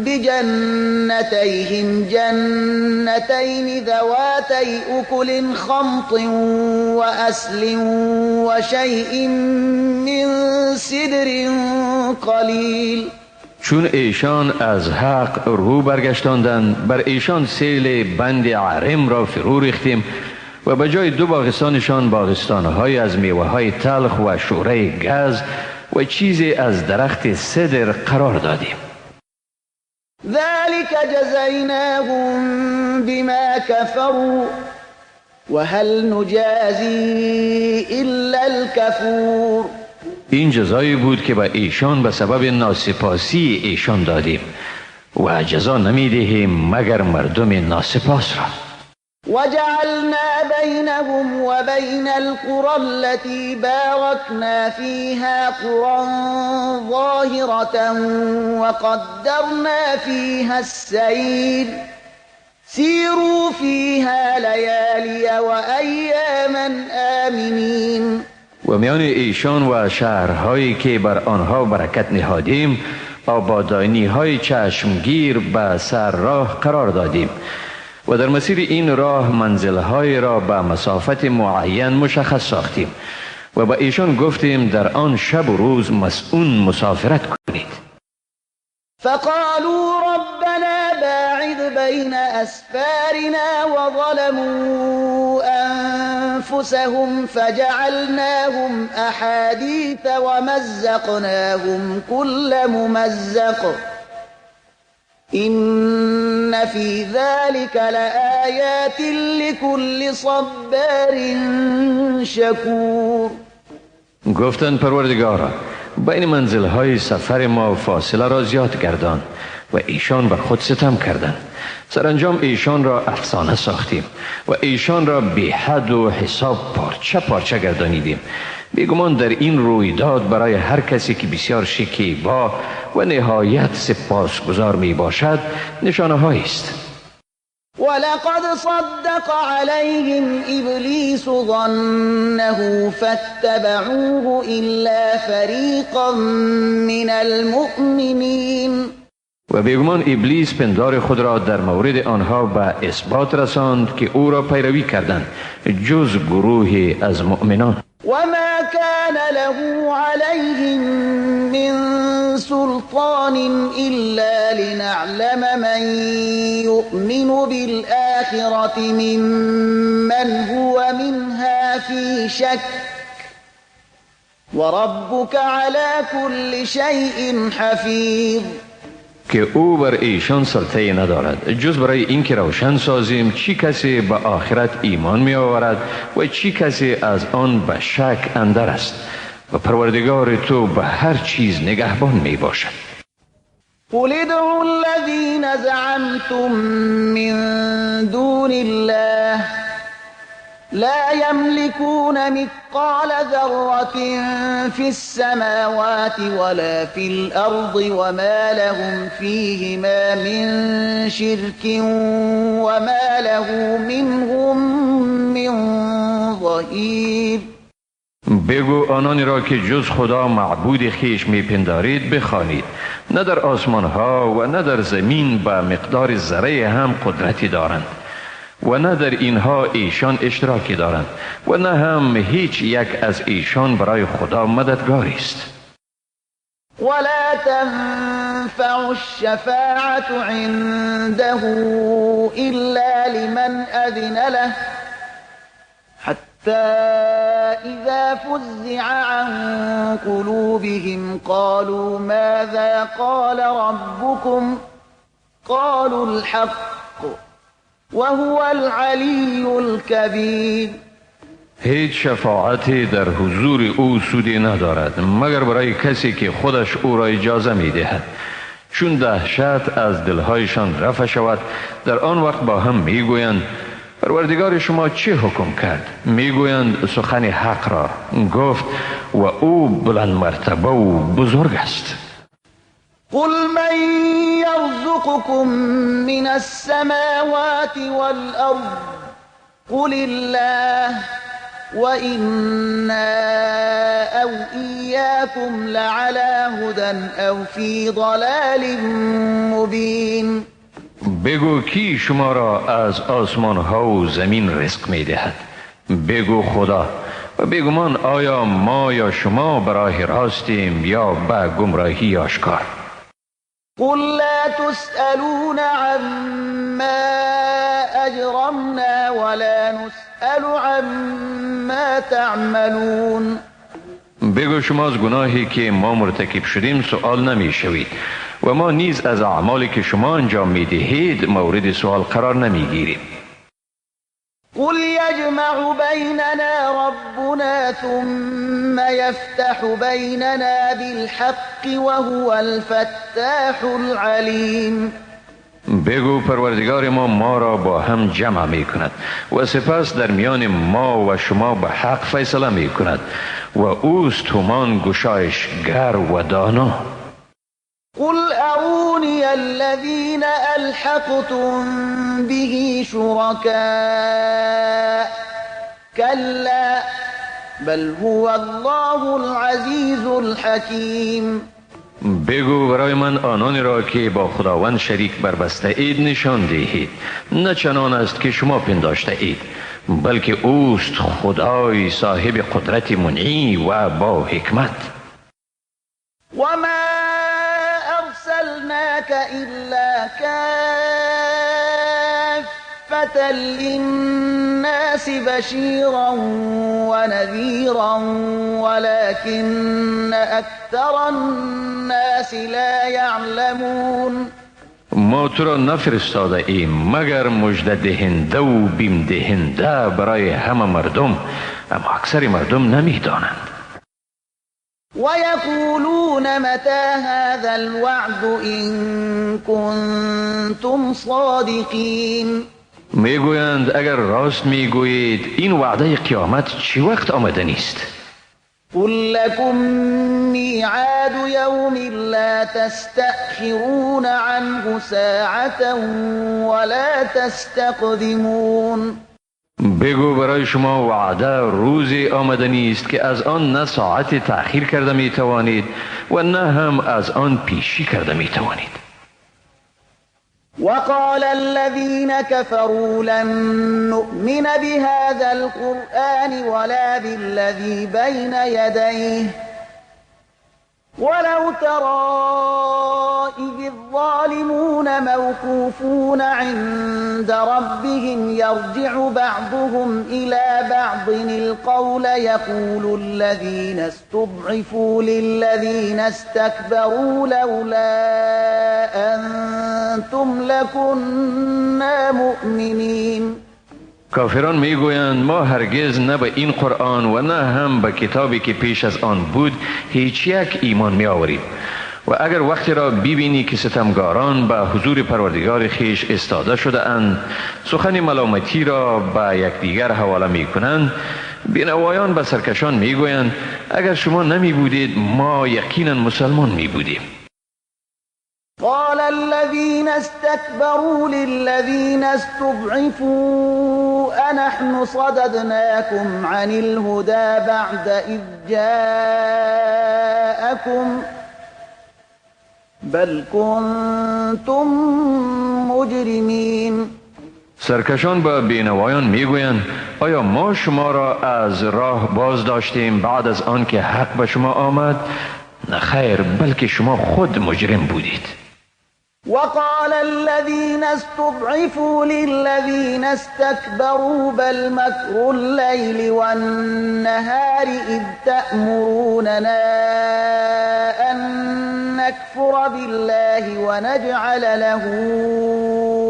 بجنتيهم جنتين ذواتي أكل خمط وأسل وشيء من سدر قليل. چون ایشان از حق رو برگشتاندند، بر ایشان سیل بند عرم را فرو ریختیم و به جای دو باغستانشان باغستانهای از میوه های تلخ و شوره گز و چیزی از درخت سدر قرار دادیم. ذلك جزیناهم بما كفروا وهل نجازی الا الكفور. این جزایی بود که به ایشان به سبب ناسپاسی ایشان دادیم و جزا نمیدهیم مگر مردم ناسپاس را. وجعلنا بينهم وبين القرى التي باركنا فيها قرى ظاهرة وقدرنا فيها السير سیروا فیها لیالی و ایاما آمنین. و میان ایشان و شهرهایی که بر آنها برکت نهادیم آبادانی های چشمگیر به سر راه قرار دادیم و در مسیر این راه منزلهای را به مسافت معین مشخص ساختیم و به ایشان گفتیم در آن شب و روز مسئول مسافرت کنید. فقالوا ربنا باعد بین اسفارنا وظلموا انفسهم فجعلناهم احادیث ومزقناهم كل ممزق إن في ذلك لآيات لكل صبار شکور. گفتند پروردگارا بین منزلهای سفر ما فاصله را زیاد گردان و ایشان بر خود ستم کردند. سرانجام ایشان را افسانه ساختیم و ایشان را بی حد و حساب پارچه پارچه گردانیدیم. بیگمان در این رویداد برای هر کسی که بسیار شکیبا و نهایت سپاسگزار می باشد نشانه هایی است. ولقد صدق عليهم ابلیس ظنه فاتبعوه الا فريقا من المؤمنین. و بیگمان ابلیس پندار خود را در مورد آنها به اثبات رساند که او را پیروی کردند جز گروهی از مؤمنان. وما كان له عليهم من سلطان إلا لنعلم من يؤمن بالآخرة ممن هو منها في شك وربك على كل شيء حفيظ. که او بر ایشان سلطه ندارد جز برای اینکه روشن سازیم چی کسی به آخرت ایمان می آورد و چی کسی از آن به شک اندر است و پروردگار تو به هر چیز نگهبان می باشد. قل ادعوا الذین زعمتم من دون الله لا يملكون مثقال ذرة في السماوات ولا في الأرض وما لهم فيهما من شرك وما له منهم من ظهير. بگو آنانی را که جز خدا معبود خیش میپندارید بخوانید، نه در آسمان ها و نه در زمین به مقدار ذره هم قدرتی دارند و نه در اینها ایشان اشتراکی دارند و نه هم هیچ یک از ایشان برای خدا مددگاری است. ولا تنفع الشفاعة عنده إلا لمن أذن له حتى إذا فزع عن قلوبهم قالوا ماذا قال ربكم قالوا الحق وهو العلی الکبیر. هیچ شفاعتی در حضور او سودی ندارد مگر برای کسی که خودش او را اجازه می دهد. چون دهشت از دلهایشان رفع شود در آن وقت با هم می گویند پروردگار شما چه حکم کرد؟ می گویند سخن حق را گفت و او بلند مرتبه و بزرگ است. قل من يرزقكم من السماوات والأرض قل الله وإنا أو إياكم لعلى هدى أو في ضلال مبين. بگو کی شما را از آسمان ها و زمین رزق می دهد؟ بگو خدا. و بگمان آیا ما یا شما براه راستیم یا به گمراهی آشکار؟ قل لا تسألون عما أجرمنا ولا نسأل عما تعملون. بگو شما از گناهی که ما مرتکب شدیم سؤال نمی شوید و ما نیز از اعمالی که شما انجام می دهید مورد سؤال قرار نمی گیریم. قل يجمع بيننا ربنا ثم يفتح بيننا بالحق وهو الفتاح العليم. بگو پروردگار ما را با هم جمع می کند و سپس در میان ما و شما به حق فیصله می کند و اوست همان گشایشگر و دانا. قل ارونی الذین الحقتم به شرکاء کلا بل هو الله العزیز الحکیم. بگو برای من آنانی را که با خداوند شریک بربسته اید نشان دهید. نه چنان است که شما پنداشته اید، بلکه اوست خدای صاحب قدرت منعی و با حکمت. و ما ارسلناک الا کافة للناس بشیرا و نذیرا ولكن اکثر الناس لا یعلمون. ما تو را نفرستاده ایم مگر مژده دهنده و بیم دهنده برای همه مردم، اما اکثر مردم نمیدانند. و یقولون متى هذا الوعد ان کنتم صادقین. میگویند اگر راست میگویید این وعده قیامت چی وقت آمده نیست؟ قل لكم میعاد یوم لا تستأخرون عنه ساعة ولا تستقدمون. بگو برای شما وعده روزی آمده نیست که از آن نه ساعت تأخیر کرده می توانید و نه هم از آن پیشی کرده می توانید. وقال الذين كفروا لن نؤمن بهذا القرآن ولا بالذي بين يديه ولو ترى إذ الظالمون موقوفون عند ربهم يرجع بعضهم إلى بعض القول يقول الذين استضعفوا للذين استكبروا لولا أنتم لكنا مؤمنين. کافران میگویند ما هرگز نه به این قرآن و نه هم به کتابی که پیش از آن بود هیچ یک ایمان می آوریم. و اگر وقتی را ببینی که ستمگاران به حضور پروردگار خویش ایستاده شده اند، سخن ملامتی را به یکدیگر حواله می کنند، بینوایان به سرکشان می گویند اگر شما نمی بودید ما یقینا مسلمان می بودیم. قال الذين استكبروا للذين استضعفوا أنحن صددناكم عن الهدى بعد إذ جاءكم بل كنتم مجرمين. سرکشان به بینوایان میگویند آیا ما شما را از راه باز داشتیم بعد از آن که حق به شما آمد؟ نه خیر، بلکه شما خود مجرم بودید. وقال الذين استضعفوا للذين استكبروا بل مكر الليل والنهار إذ تأمروننا أن نكفر بالله ونجعل له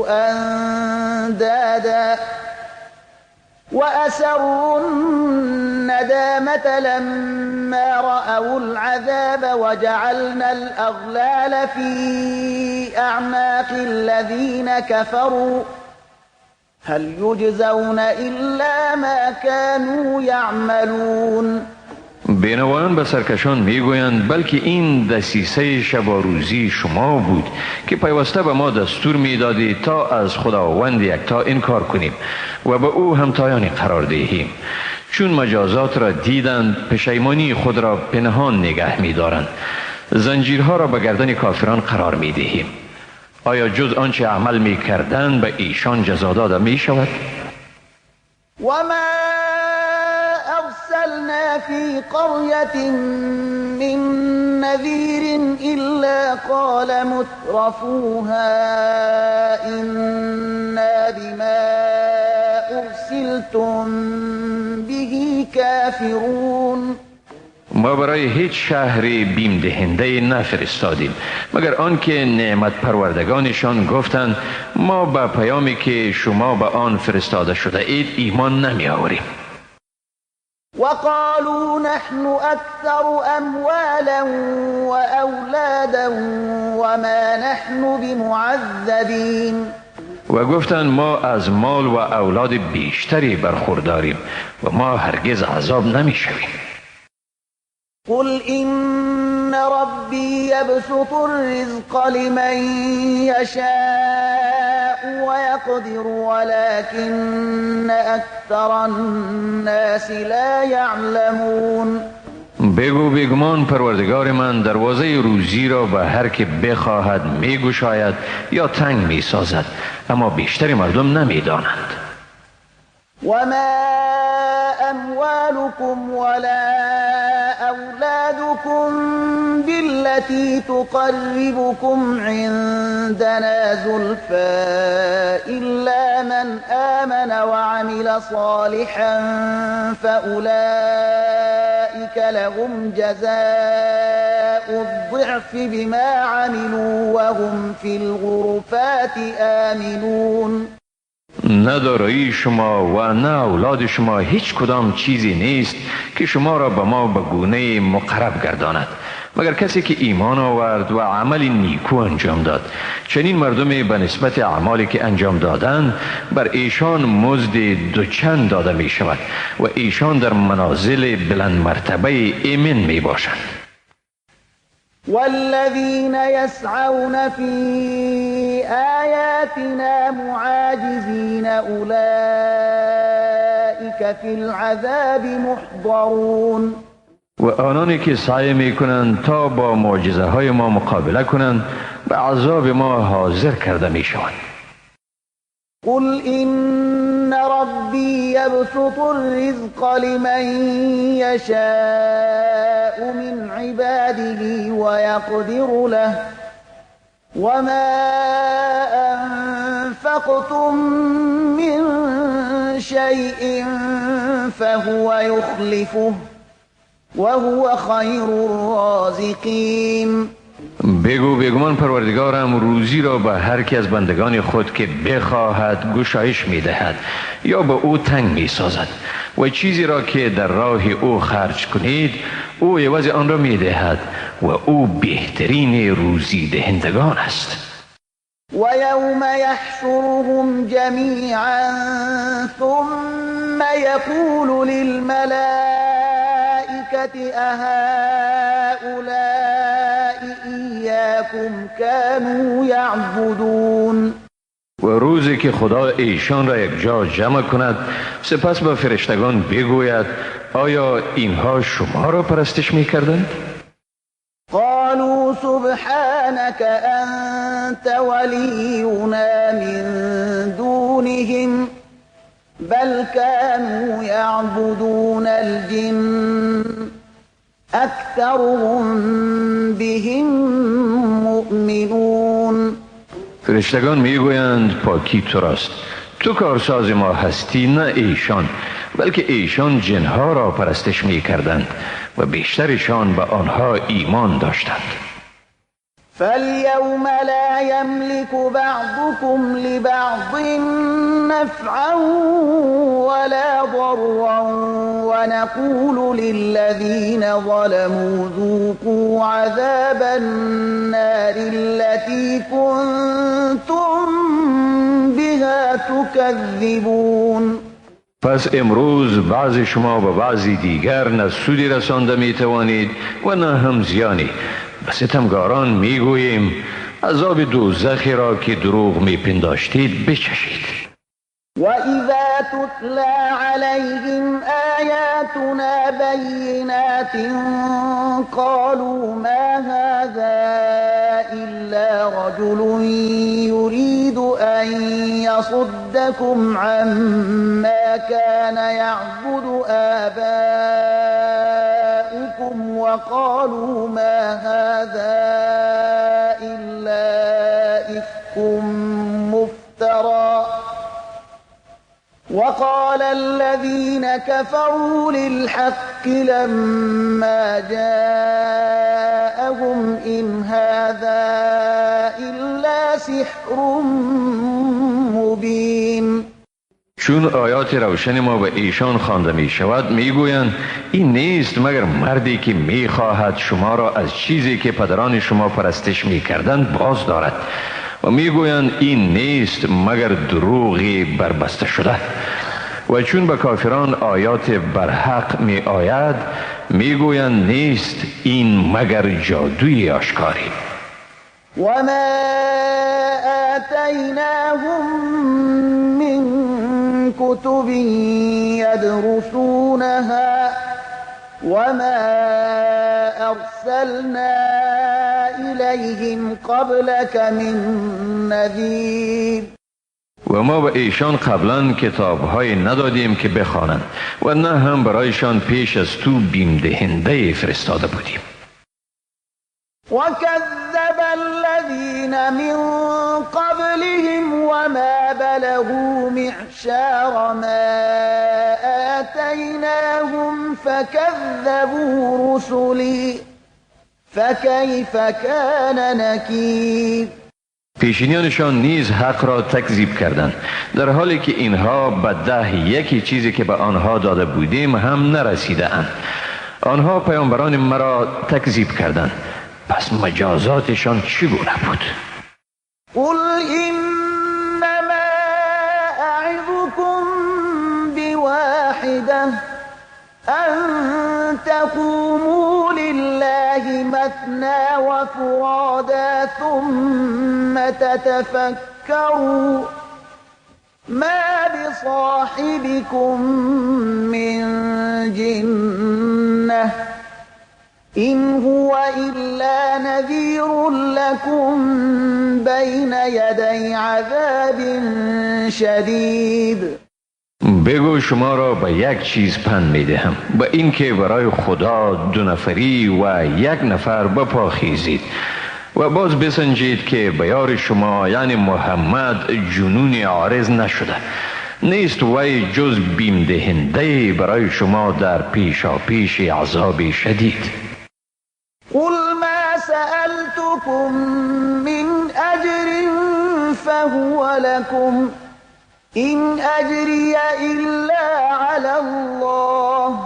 أندادا وأسروا الندامة لما رأوا العذاب وجعلنا الأغلال في أعناق الذين كفروا هل يجزون إلا ما كانوا يعملون. بینوایان به سرکشان میگویند بلکه این دسیسه شب و روزی شما بود که پیوسته به ما دستور میدادید تا از خداوند یکتا انکار کنیم و به او همتایانی قرار دهیم. چون مجازات را دیدند پشیمانی خود را پنهان نگه میدارند، زنجیرها را به گردن کافران قرار میدهیم. آیا جز آنچه عمل میکردند به ایشان جزا داده میشود؟ و ما أرسلنا في قرية من نذير إلا قال مترفوها إنا بما أرسلتم به كافرون. ما برای هیچ شهری بیم دهنده نفرستادیم مگر آنکه نعمت پروردگانشان گفتند ما به پیامی که شما به آن فرستاده شده اید ایمان نمی آوریم. وقالوا نحن أكثر أموالا وأولادا وما نحن بمعذبين. و گفتند ما از مال و اولاد بیشتری برخورداریم و ما هرگز عذاب نمیشویم. قل إن ربي يبسط الرزق لمن يشاء ويقدر ولكن أكثر الناس لا يعلمون. بگو بیگمان پروردگار من دروازه روزی را به هر که بخواهد میگشاید یا تنگ میسازد، اما بیشتر مردم نمیدانند. وما أموالكم ولا أولادكم بالتي تقربكم عندنا زلفى إلا من آمن وعمل صالحا فأولئك لهم جزاء الضعف بما عملوا وهم في الغرفات آمنون. نه دارایی شما و نه اولاد شما هیچ کدام چیزی نیست که شما را به ما به گونه مقرب گرداند، مگر کسی که ایمان آورد و عمل نیکو انجام داد. چنین مردمی به نسبت اعمالی که انجام دادند بر ایشان مزد دوچند داده می شود و ایشان در منازل بلند مرتبه ایمن می باشند. والذین يسعون في آیاتنا معاجزین أولئک فی العذاب محضرون. و آنانی که سعی می کنند تا با معجزه های ما مقابله کنند به عذاب ما حاضر کرده می شوند. قل إن ربي يبسط الرزق لمن يشاء من عباده ويقدر له وما أنفقتم من شيء فهو يخلفه وهو خير الرازقين. بگو بیگمان پروردگارم روزی را به هر کی از بندگان خود که بخواهد گشایش میدهد یا به او تنگ میسازد، و چیزی را که در راه او خرج کنید او عوض آن را میدهد و او بهترین روزی دهندگان است. و یوم یحشرهم جمیعا ثم یقول للملائکة أهؤلاء إياكم كانوا يعبدون. و روزی که خدا ایشان را یک جا جمع کند سپس به فرشتگان بگوید آیا اینها شما را پرستش می‌کردند؟ قالوا سبحانك أنت ولينا من دونهم بل كانوا يعبدون الجن اکثرهم بهم مؤمنون. فرشتگان میگویند پاکی تو راست، تو کارساز ما هستی نه ایشان، بلکه ایشان جنها را پرستش میکردند و بیشترشان به آنها ایمان داشتند. فاليوم لا يملك بعضكم لبعض نفعا ولا ضرا ونقول للذين ظلموا ذوقوا عذاب النار التي كنتم بها تكذبون. پس امروز بعض شما به بعضی دیگر نه سودی رسانده می توانید و نه هم زیانی. به ستمگاران میگوییم عذاب دوزخی را که دروغ میپنداشتید بچشید. و اذا تتلى عليهم آیاتنا بینات قالوا ما هذا إلا رجل يريد أن يصدكم عما كان يعبد آباؤكم وقالوا ما هذا إلا إفك مفترى وقال الذين كفروا للحق لما جاءهم إن هذا إلا سحر مبين. چون آیات روشن ما به ایشان خوانده می شود می گویند این نیست مگر مردی که می خواهد شما را از چیزی که پدران شما پرستش می کردند باز دارد، و می گویند این نیست مگر دروغی بربسته شده. و چون به کافران آیات برحق می آید می گویند نیست این مگر جادوی آشکاری. وما آتیناهم من كتب يدرسونها وما أرسلنا إليهم قبلك من نذير. و ما به ایشان قبلا کتاب‌های ندادیم که بخوانند و نه هم برایشان پیش از تو بیم دهنده فرستاده بودیم. وكذب الذين من قبلهم وما بلغوا معشار ما آتيناهم فكذبوا رسلي فكيف كان نكير. پیشینیانشان نیز حق را تکذیب کردند، در حالی که اینها به 10 چیزی که به آنها داده بودیم هم نرسیده اند. آنها پیامبران مرا تکذیب کردند، پس مجازاتشان چگونه بود؟ قل انما اعظکم بواحده ان تقوموا لله مثنى وفرادا ثم تتفكروا ما بصاحبكم من جنة إن هو إلا نذير لكم بين يدي عذاب شديد. بگو شما را به یک چیز پند میدهم، به اینکه برای خدا 2 نفری و 1 نفر بپا خیزید و باز بسنجید که به یار شما یعنی محمد جنون عارض نشده، نیست وی جز بیم دهنده برای شما در پیشاپیش عذاب شدید. قل ما سألتكم من أجر فهو لكم إن أجري إلا على الله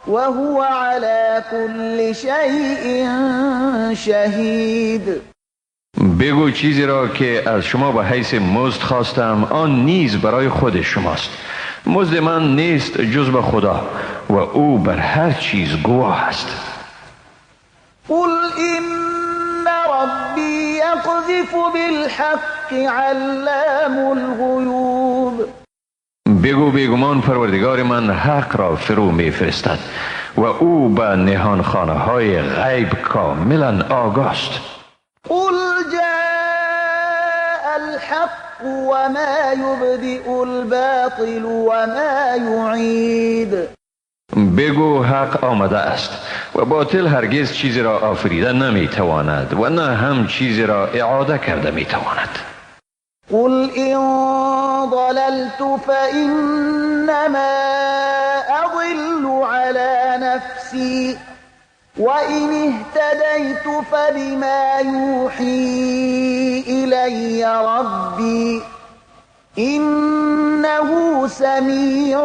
وهو على كل شيء شهید. بگو چیزی را که از شما به حیث مزد خواستم آن نیز برای خود شماست، مزد من نیست جز به خدا و او بر هر چیز گواه است. قل إن ربي يقذف بالحق علام الغیوب. بگو بیگمان پروردگار من حق را فرو میفرستد و او به نهان خانه های غیب کاملا آگاست. قل جاء الحق وما يبدئ الباطل وما يعيد. بگو حق آمده است و باطل هرگز چیزی را آفریده نمیتواند و نه هم چیزی را اعاده کرده میتواند. قل إن ضللت فإنما أضل على نفسي وإن اهتديت فبما يوحي إلي ربي إنه سميع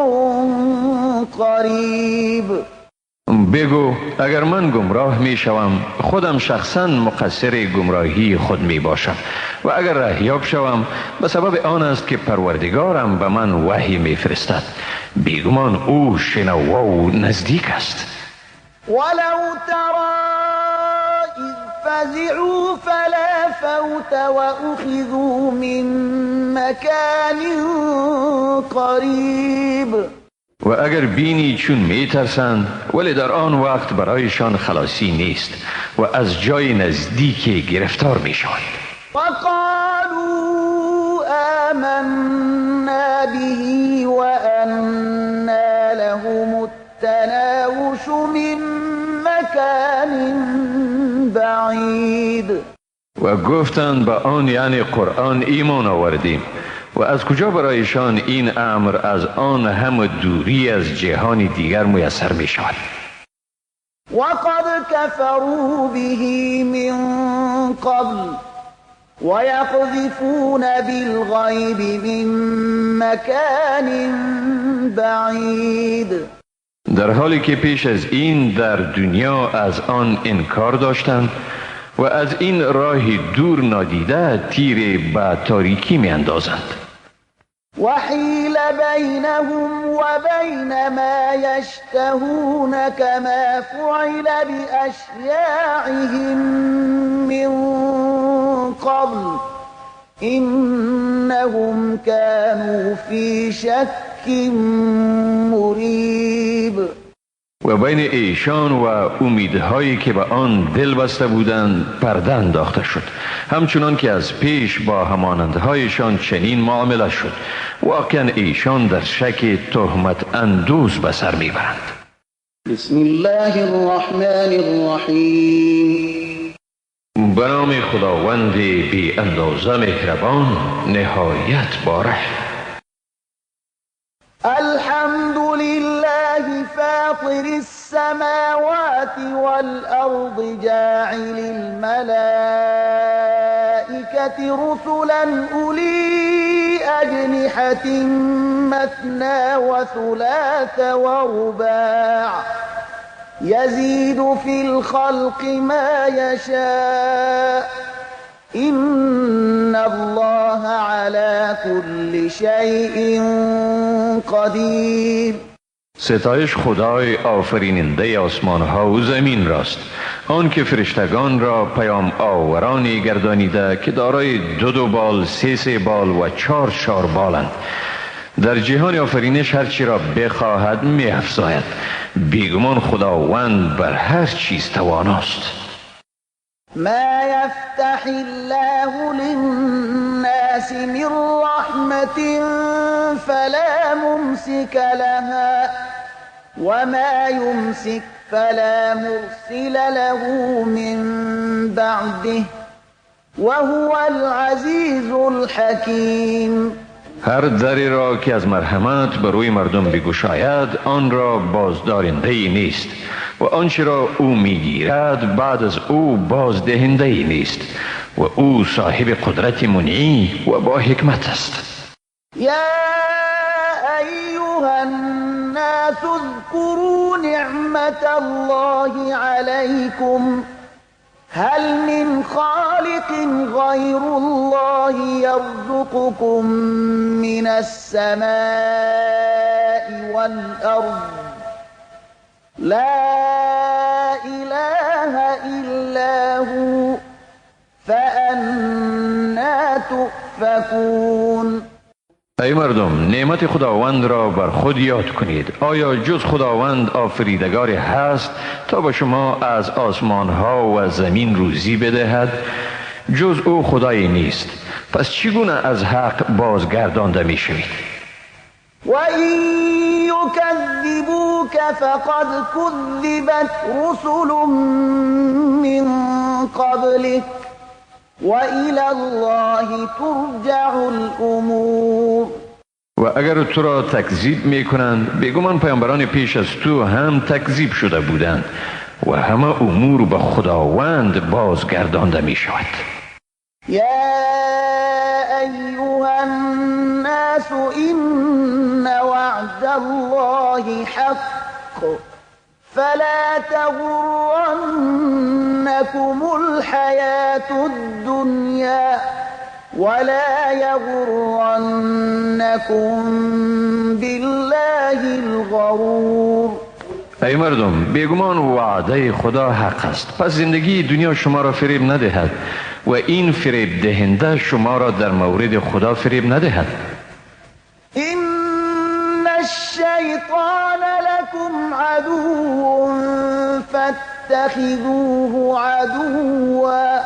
قريب. بگو اگر من گمراه می شوم خودم شخصا مقصر گمراهی خود می باشم و اگر رهیاب شوم به سبب آن است که پروردگارم به من وحی می فرستد، بیگمان او شنوا و نزدیک است. ولو ترى اذ فزعوا فلا فوت وأخذوا من مكان قریب. و اگر بینی چون میترسند ولی در آن وقت برایشان خلاصی نیست و از جای نزدیک گرفتار میشوند. وقالوا آمنا به وأنا لهم التناوش من مكان بعید. و گفتند به آن یعنی قرآن ایمان آوردیم و از کجا برایشان این امر از آن هم دوری از جهان دیگر میسر می شود؟ وقد كفروا به من قبل ويقذفون بالغیب من مکان بعید. در حالی که پیش از این در دنیا از آن انکار داشتند و از این راه دور نادیده تیر به تاریکی می اندازند. وحیل بینهم وبین ما یشتهون کما فعل بأشیاعهم من قبل انهم كانوا فی شک مریب. و بین ایشان و امیدهایی که به آن دل بسته بودند پرده انداخته شد، همچنان که از پیش با همانندهایشان چنین معامله شد. واقعا ایشان در شک تهمت اندوز به سر میبرند. بسم الله الرحمن الرحیم. به نام خداوند بی اندازه مهربان، نهایت باره. الحمد لله فاطر السماوات والأرض جاعل الملائكة رسلا أولي أجنحة مثنى وثلاث ورباع يزيد في الخلق ما يشاء إن الله على كل شيء قدیر. ستایش خدای آفریننده آسمان ها و زمین راست، آن که فرشتگان را پیام آورانی گردانیده که دارای دو دو بال، سه سه بال و چهار چهار بالند. در جهان آفرینش هر چی را بخواهد می افزاید. بیگمان خداوند بر هر چیز تواناست. ما يفتح الله للناس من رحمة فلا ممسك لها وما يمسك فلا مرسل له من بعده وهو العزيز الحكيم. هر دری را که از مرحمت بر روی مردم بگشاید آن را بازدارنده ای نیست و آنچه را او میگیرد بعد از او بازدهنده ای نیست و او صاحب قدرت منعی و با حکمت است. یا ایها الناس اذكروا نعمت الله علیکم هل من خالق غیر الله يرزقكم من السماء والأرض لا إله إلا هو فأنا تؤفكون. ای مردم، نعمت خداوند را بر خود یاد کنید. آیا جز خداوند آفریدگاری هست تا به شما از آسمان ها و زمین روزی بدهد؟ جز او خدایی نیست. پس چگونه از حق بازگردانده می شوید؟ و این یکذبوک فقد کذبت رسل من قبلک و الی الله ترجع الامور. و اگر تو را تکذیب میکنند، بیگمان پیامبران پیش از تو هم تکذیب شده بودند و همه امور به خداوند بازگردانده می شود. یا ایها الناس ان وعد الله حق فلا تغرنكم الحياة الدنيا ولا يغرنكم بالله الغرور. ای مردم، بیگمان وعده خدا حق است، پس زندگی دنیا شما را فریب ندهد و این فریب دهنده شما را در مورد خدا فریب ندهد. ان الشیطان لكم عدو فاتخذوه عدوا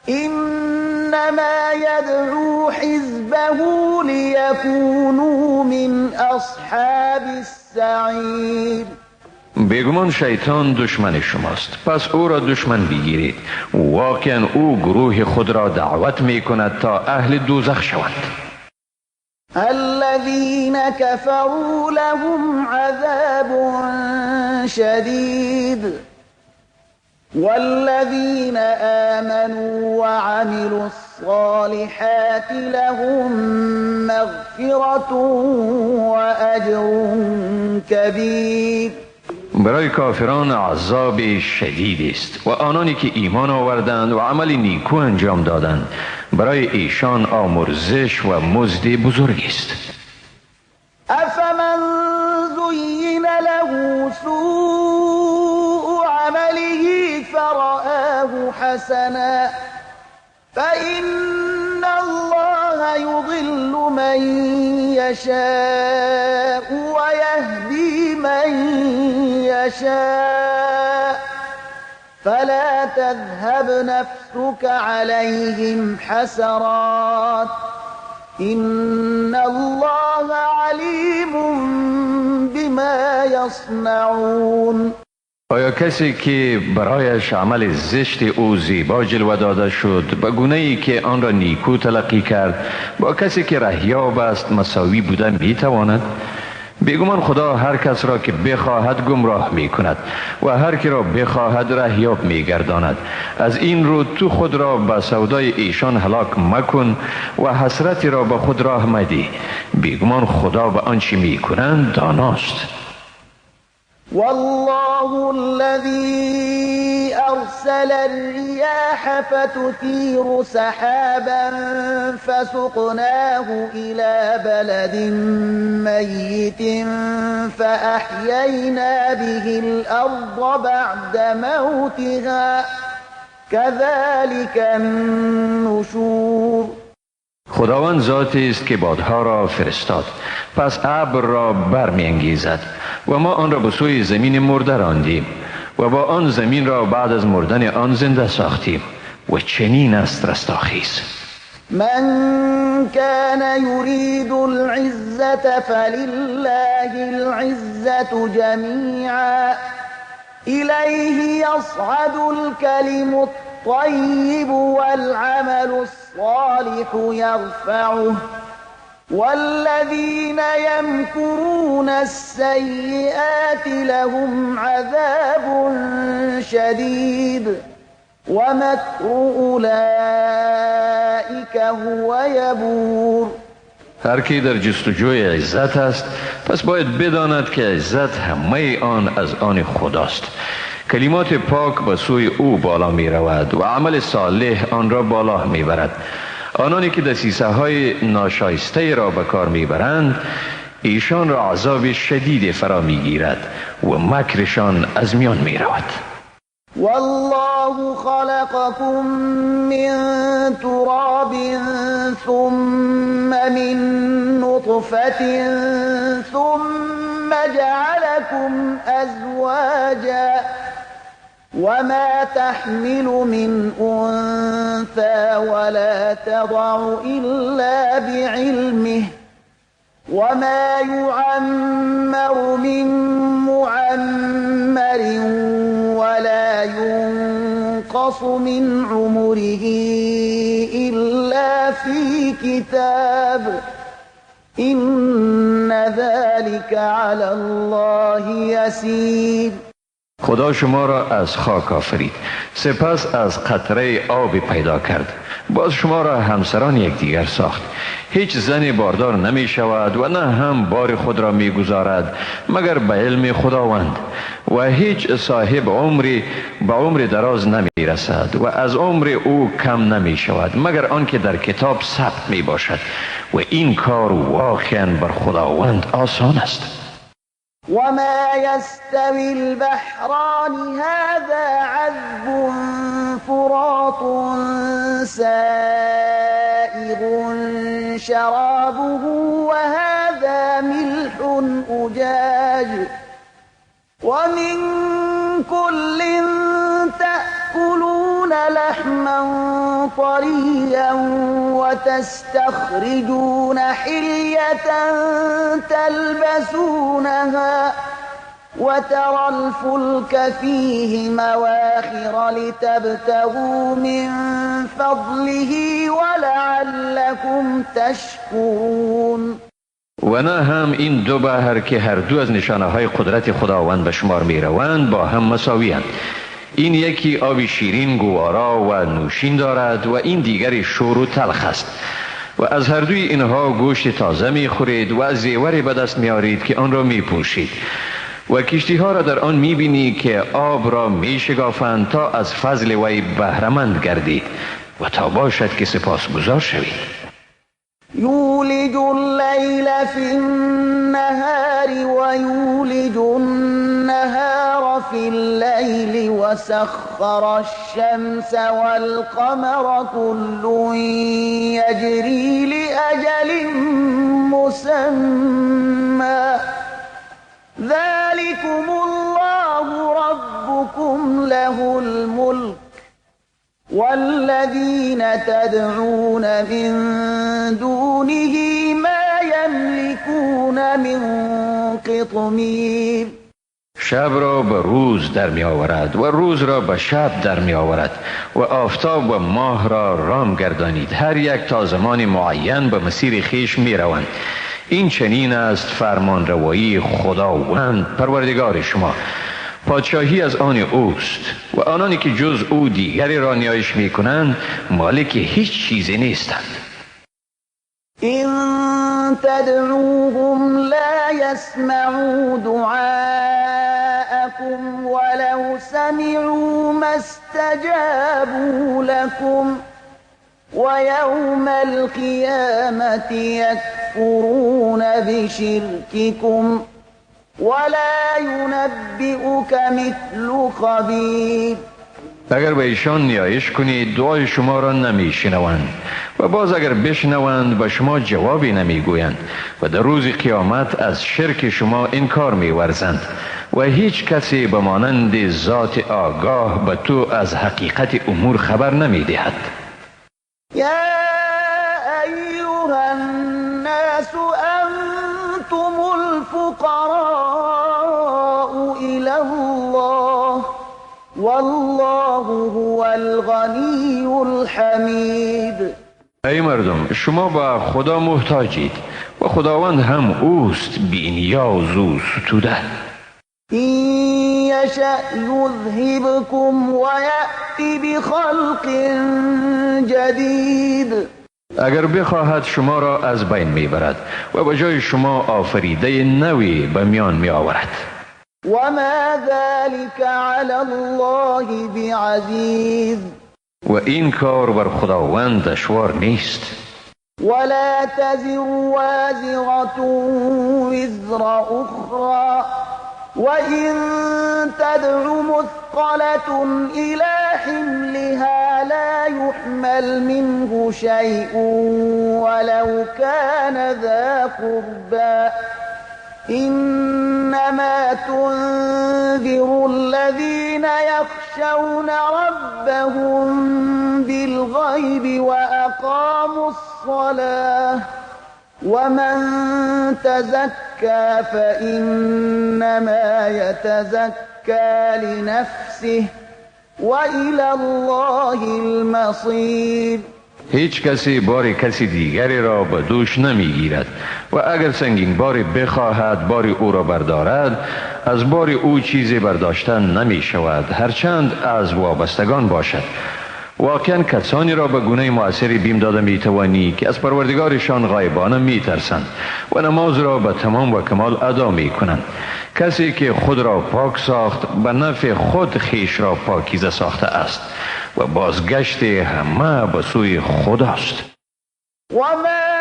انما يدعو حزبه ليكونوا من اصحاب السعیر. بیگمان شیطان دشمن شماست، پس او را دشمن بگیرید. واقعا او گروه خود را دعوت می کند تا اهل دوزخ شوند. الذين كفروا لهم عذاب شديد والذين آمنوا وعملوا الصالحات لهم مغفرة وأجر كبير. برای کافران عذاب شدید است و آنانی که ایمان آوردند و عمل نیکو انجام دادند برای ایشان آمرزش و مزد بزرگ است. افمن زین له سوء عمله فرآه حسنا فإن الله يضل من يشاء ويهدي من يشاء فلا تذهب نفسك عليهم حسرات إن الله عليم بما يصنعون. آیا کسی که برایش عمل زشت او زیبا جلوه داده شد به گونه‌ای که آن را نیکو تلقی کرد با کسی که رهیاب است مساوی بوده میتواند؟ بیگمان خدا هر کس را که بخواهد گمراه می کند و هر کی را بخواهد رهیاب می گرداند. از این رو تو خود را به سودای ایشان هلاک مکن و حسرتی را به خود راه مده. بیگمان خدا به آنچه می کنند داناست. والله الذي أرسل الرياح فتثير سحابا فسقناه إلى بلد ميت فأحيينا به الأرض بعد موتها كذلك النشور. خداوند ذاتی است که بادها را فرستاد، پس ابر را برمی‌انگیزد و ما آن را به سوی زمین مرده راندیم و با آن زمین را بعد از مردن آن زنده ساختیم و چنین است رستاخیز. من كان يريد العزة فلله العزة جميعا إليه يصعد الكلم الطيب والعمل الصالح يرفعه والذين يمكرون السيئات لهم عذاب شديد ومكر أولئك هو يبور. هر کی در جستجوی عزت است پس باید بداند که عزت همه آن از آن خداست. کلمات پاک به سوی او بالا می رود و عمل صالح آن را بالا می برد. آنانی که دسیسه های ناشایسته را به کار می برند ایشان را عذاب شدید فرا می گیرد و مکرشان از میان می رود. والله خلقكم من تراب ثم من نطفة ثم جعلكم أزواجا وما تحمل من أنثى ولا تضع إلا بعلمه وما يعمر من معمر ولا ينقص من عمره إلا في كتاب إن ذلك على الله يسير. خدا شما را از خاک آفرید، سپس از قطره آب پیدا کرد، باز شما را همسران یکدیگر ساخت. هیچ زن باردار نمی شود و نه هم بار خود را می گذارد مگر به علم خداوند، و هیچ صاحب عمری به عمر دراز نمی رسد و از عمر او کم نمی شود مگر آنکه در کتاب ثبت می باشد، و این کار واقعا بر خداوند آسان است. وما يستوي البحران هذا عذب فرات سائغ شرابه وهذا ملح أجاج ومن كل تأكلون لحما طريا وتستخرجون حلية تلبسونها وترى الفلك فيه مواخر لتبتغوا من فضله ولعلكم تشكرون. و نه هم این دو بحر که هر دو از نشانه های قدرت خداوند به شمار می روند با هم مساوی اند. این یکی آب شیرین گوارا و نوشین دارد و این دیگری شور و تلخ است، و از هر دوی اینها گوشت تازه می خورید و از زیوری به دست می آرید که آن را می پوشید، و کشتی ها را در آن میبینی که آب را میشگافند تا از فضل وی بهره‌مند گردید و تا باشد که سپاسگزار شوید. یولج اللیل فی النهار ویولج النهار فی اللیل وسخر الشمس والقمر كل یجری لأجل مسمى ذلكم الله ربكم له الملك والذين تدعون من دونه ما يملكون من قطمير. شب را به روز در می آورد و روز را به شب در می آورد و آفتاب و ماه را رام گردانید، هر یک تا زمان معین به مسیر خویش می روند. این چنین است فرمان روایی خداوند پروردگار شما. پادشاهی از آن اوست و آنانی که جز او دیگری را نیایش می کنند مالک هیچ چیزی نیستند. این تدعوهم لا یسمعوا دعاءکم ولو سمعوا ما استجابوا لكم ويوم القيامة يكفرون بشرككم ولا ينبئك مثل خبير. اگر به ایشان نیایش کنید دعای شما را نمیشنوند و باز اگر بشنوند به شما جوابی نمیگویند و در روز قیامت از شرک شما انکار میورزند و هیچ کسی به مانند ذات آگاه به تو از حقیقت امور خبر نمیدهد. یا ایها الناس انتم الفقراء الى الله والله هو الغنی الحمید. ای مردم، شما به خدا محتاجید و خداوند هم اوست بی نیاز و ستوده. این یشأ یذهبکم و یأتی بخلق جدید. اگر بخواهد شما را از بین میبرد و به جای شما آفریده نوی به میان میآورد. و ما ذلك علی الله بعزیز. و این کار بر خداوند دشوار نیست. ولا تزر وازرة وزر أخرى وإن تدع مثقلة إلى حملها لا يحمل منه شيء ولو كان ذا قربى إنما تنذر الذين يخشون ربهم بالغيب وأقاموا الصلاة ومن تزكى فإنما يتزكى لنفسه وإلى الله المصير. هیچ کسی بار کسی دیگری را به دوش نمیگیرد و اگر سنگین باری بخواهد بار او را بردارد، از بار او چیزی برداشتن نمی شود، هرچند از وابستگان باشد. واقعا کسانی را به گونه مؤثری بیم داده می توانی که از پروردگارشان غایبانه می ترسند و نماز را به تمام و کمال ادا می کنند. کسی که خود را پاک ساخت به نفع خود خویش را پاکیزه ساخته است و بازگشت همه به سوی خداست. و ما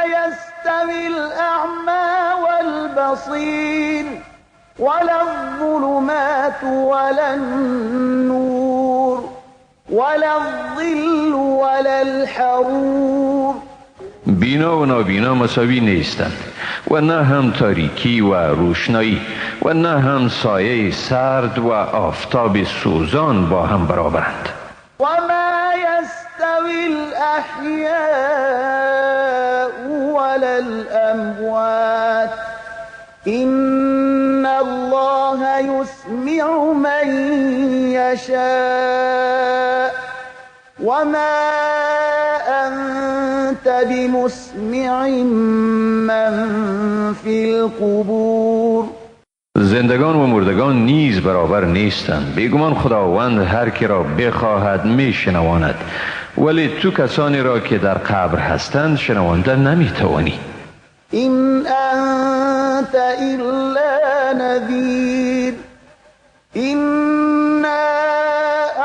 یستوی الاعمی والبصیر ولا الظلمات ولا النور ولا الظل ولا الحرور. بینا و نابینا مساوی نیستند و نه هم تاریکی و روشنایی و نه هم سایه سرد و آفتاب سوزان با هم برابرند. و ما یستوی الاحیاء ولا الاموات ان الله یسمع من یشاء وما انت بمسمع من فی القبور. زندگان و مردگان نیز برابر نیستند. بیگمان خداوند هر کی را بخواهد میشنواند، ولی تو کسانی را که در قبر هستند شنوانده نمیتوانی. این انت الا نذیر. إنا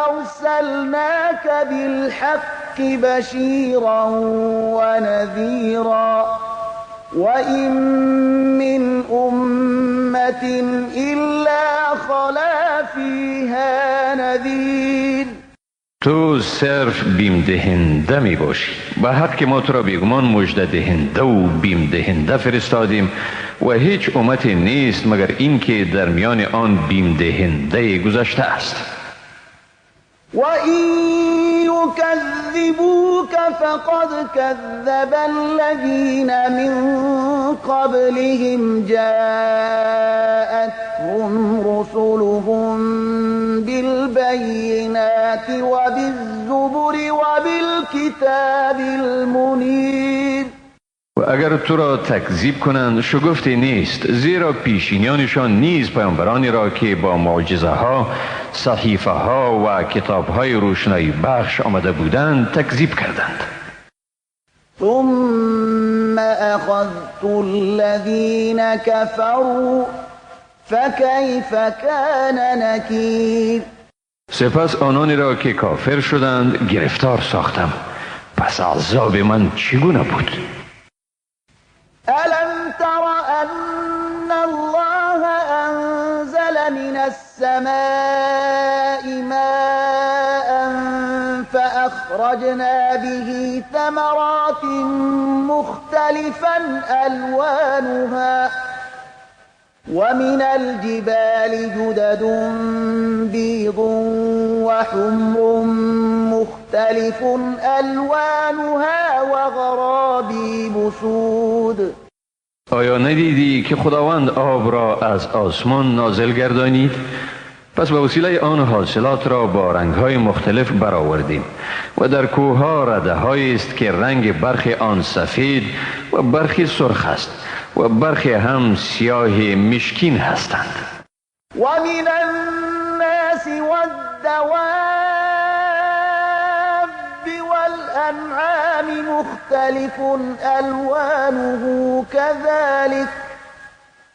أرسلناك بالحق بشيرا ونذيرا وإن من أمة إلا خلا فيها نذير. تو صرف بیم دهنده می باشی. به حق که ما تو را بیگمان مژده دهنده و بیم دهنده فرستادیم و هیچ امتی نیست مگر اینکه در میان آن بیم دهنده گذشته است. وإن يكذبوك فقد كذب الذين من قبلهم جاءتهم رسلهم بالبينات وبالزبر وبالكتاب المنير. و اگر تو را تکذیب کنند شگفتی نیست، زیرا پیشینیانشان نیز پیامبرانی را که با معجزه ها، صحیفه ها و کتاب های روشنایی بخش آمده بودند تکذیب کردند. ثم اخذت الذین كفروا فكيف كان نکیر. سپس آنانی را که کافر شدند گرفتار ساختم، پس عذاب من چگونه بود؟ ألم تر أن الله أنزل من السماء ماء فأخرجنا به ثمرات مختلفا ألوانها ومن الجبال جدد بيض وحمر مختلف ألوانها وغرابيب سود. آیا ندیدی که خداوند آب را از آسمان نازل گردانید؟ پس به وسیله آن حاصلات را با رنگ‌های مختلف برآوردیم و در کوه‌ها رده‌هایی است که رنگ برخی آن سفید و برخی سرخ است و برخی هم سیاه مشکین هستند. و من الناس والدواب والأنعام مختلف ألوانه كذلك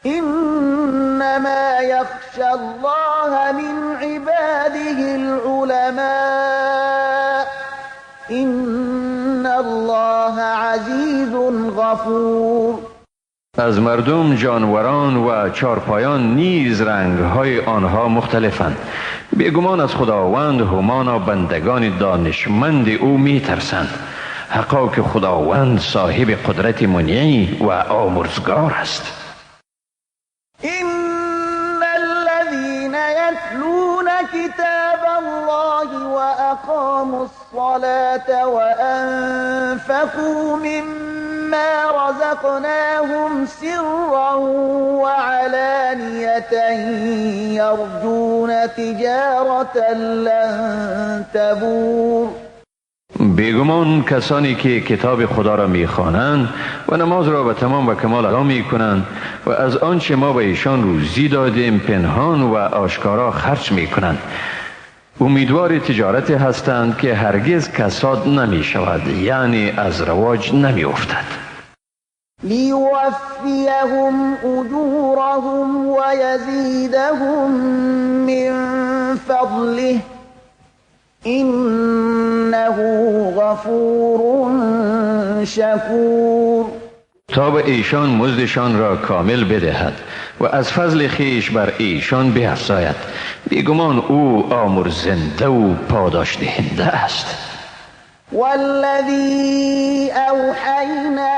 إنما يخشى الله من عباده العلماء إن الله عزيز غفور. از مردم، جانوران و چارپایان نیز رنگ‌های آنها مختلفند. بیگمان از خداوند همانا بندگان دانشمند او میترسند. حقا که خداوند صاحب قدرت منیع و آمرزگار است. إن الذين يتلون كتاب الله وأقاموا الصلاة وأنفقوا مما رزقناهم سرا وعلانية يرجون تجارة لن تبور. بیگمان کسانی که کتاب خدا را میخوانند و نماز را به تمام و کمال ادا میکنند و از آنچه ما به ایشان روزی دادیم پنهان و آشکارا خرج میکنند، امیدوار تجارت هستند که هرگز کساد نمی شود، یعنی از رواج نمی افتد. لیوفیهم اجورهم و یزیدهم من فضله إنه غفور شکور. تا به ایشان مزدشان را کامل بدهد و از فضل خویش بر ایشان بیفزاید. بیگمان او آمرزنده و پاداش دهنده است. والذی اوحینا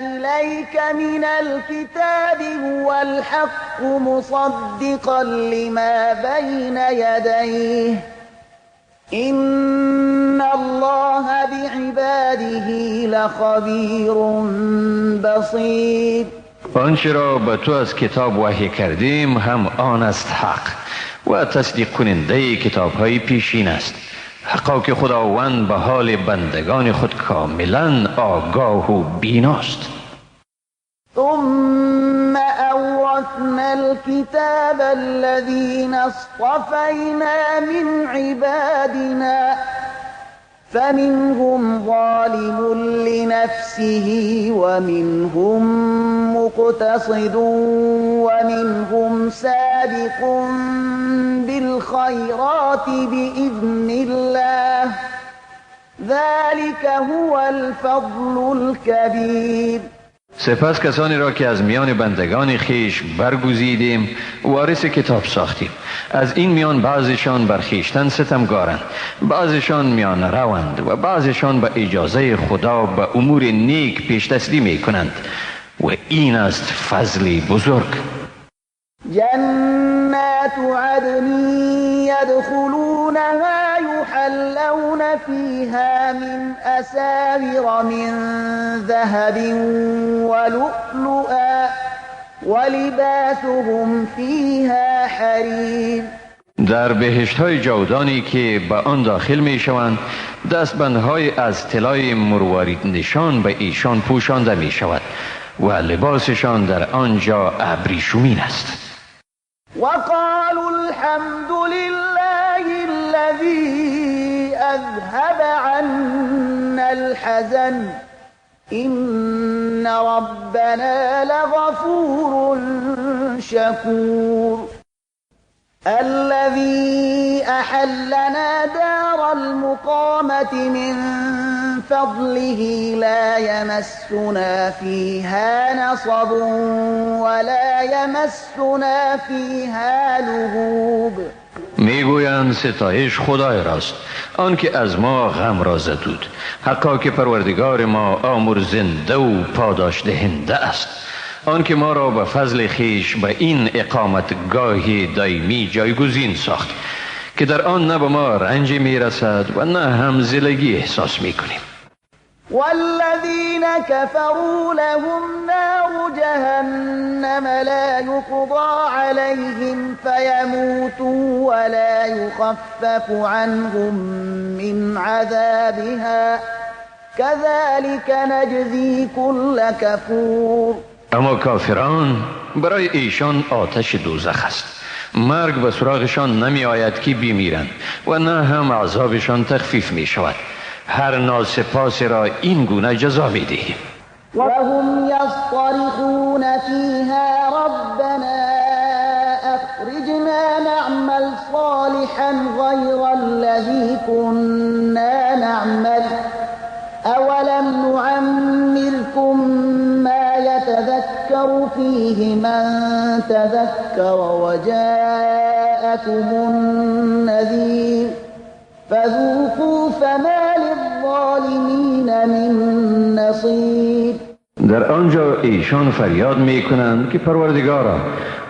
الیک من الكتاب هو الحق مصدقا لما بین یدیه إن الله بعباده لخبیر بصیر. آنچه را به تو از کتاب وحی کردیم هم آن است حق و تصدیق کننده کتاب های پیشین است. حقا که خداوند به حال بندگان خود کاملا آگاه و بیناست. ثم أورثنا الكتاب الذين اصطفينا من عبادنا فمنهم ظالم لنفسه ومنهم مقتصد ومنهم سابق بالخيرات بإذن الله ذلك هو الفضل الكبير. سپس کسانی را که از میان بندگان خیش برگزیدیم وارث کتاب ساختیم. از این میان بعضشان بر خویشتن ستمگارند، بعضشان میان روند و بعضشان به اجازه خدا به امور نیک پیش دستی می کنند و این است فضل بزرگ. جنات عدن يدخلونها يحلون فيها من أساور من ذهب ولؤلؤا ولباسهم فيها حرير. در بهشت های جاودانی که به آن داخل می شوند دستبندهای از طلای مروارید نشان به ایشان پوشانده می شود و لباسشان در آنجا ابریشمین است. وقالوا الحمد لله الذي أذهب عنا الحزن إن ربنا لغفور شكور. الذي أحلنا دار المقامة من فضله لا يمسنا فيها نصب ولا يمسنا فيها لغوب. میگویند ستایش خدای راست، آنکه از ما غم را زدود، حقا که پروردگار ما آمرزنده و پاداش دهنده است، آنکه ما را به فضل خیش به این اقامتگاه دائمی جایگزین ساخت که در آن نه به ما رنج میرسد و نه هم زلگی احساس میکنیم. والذین كفروا لهم نار جهنم لا يقضى عليهم فيموتوا ولا يخفف عنهم من عذابها كذلك نجزي كل كفور. اما کافران برای ایشان آتش دوزخ است، مرگ به سراغشان نمی آید که بمیرند و نه هم عذابشان تخفیف می شود. هر ناسپاس را این گونه جزا می دهیم. و هم یصطرخون فیها ربنا اخرجنا نعمل صالحا غیر الذی كنا نعمل اولم نعمركم ما يتذكر فيه من تذكر وجاءكم النذير فذوقوا فما للظالمين من نصير. در آنجا ایشان فریاد می کنند که پروردگارا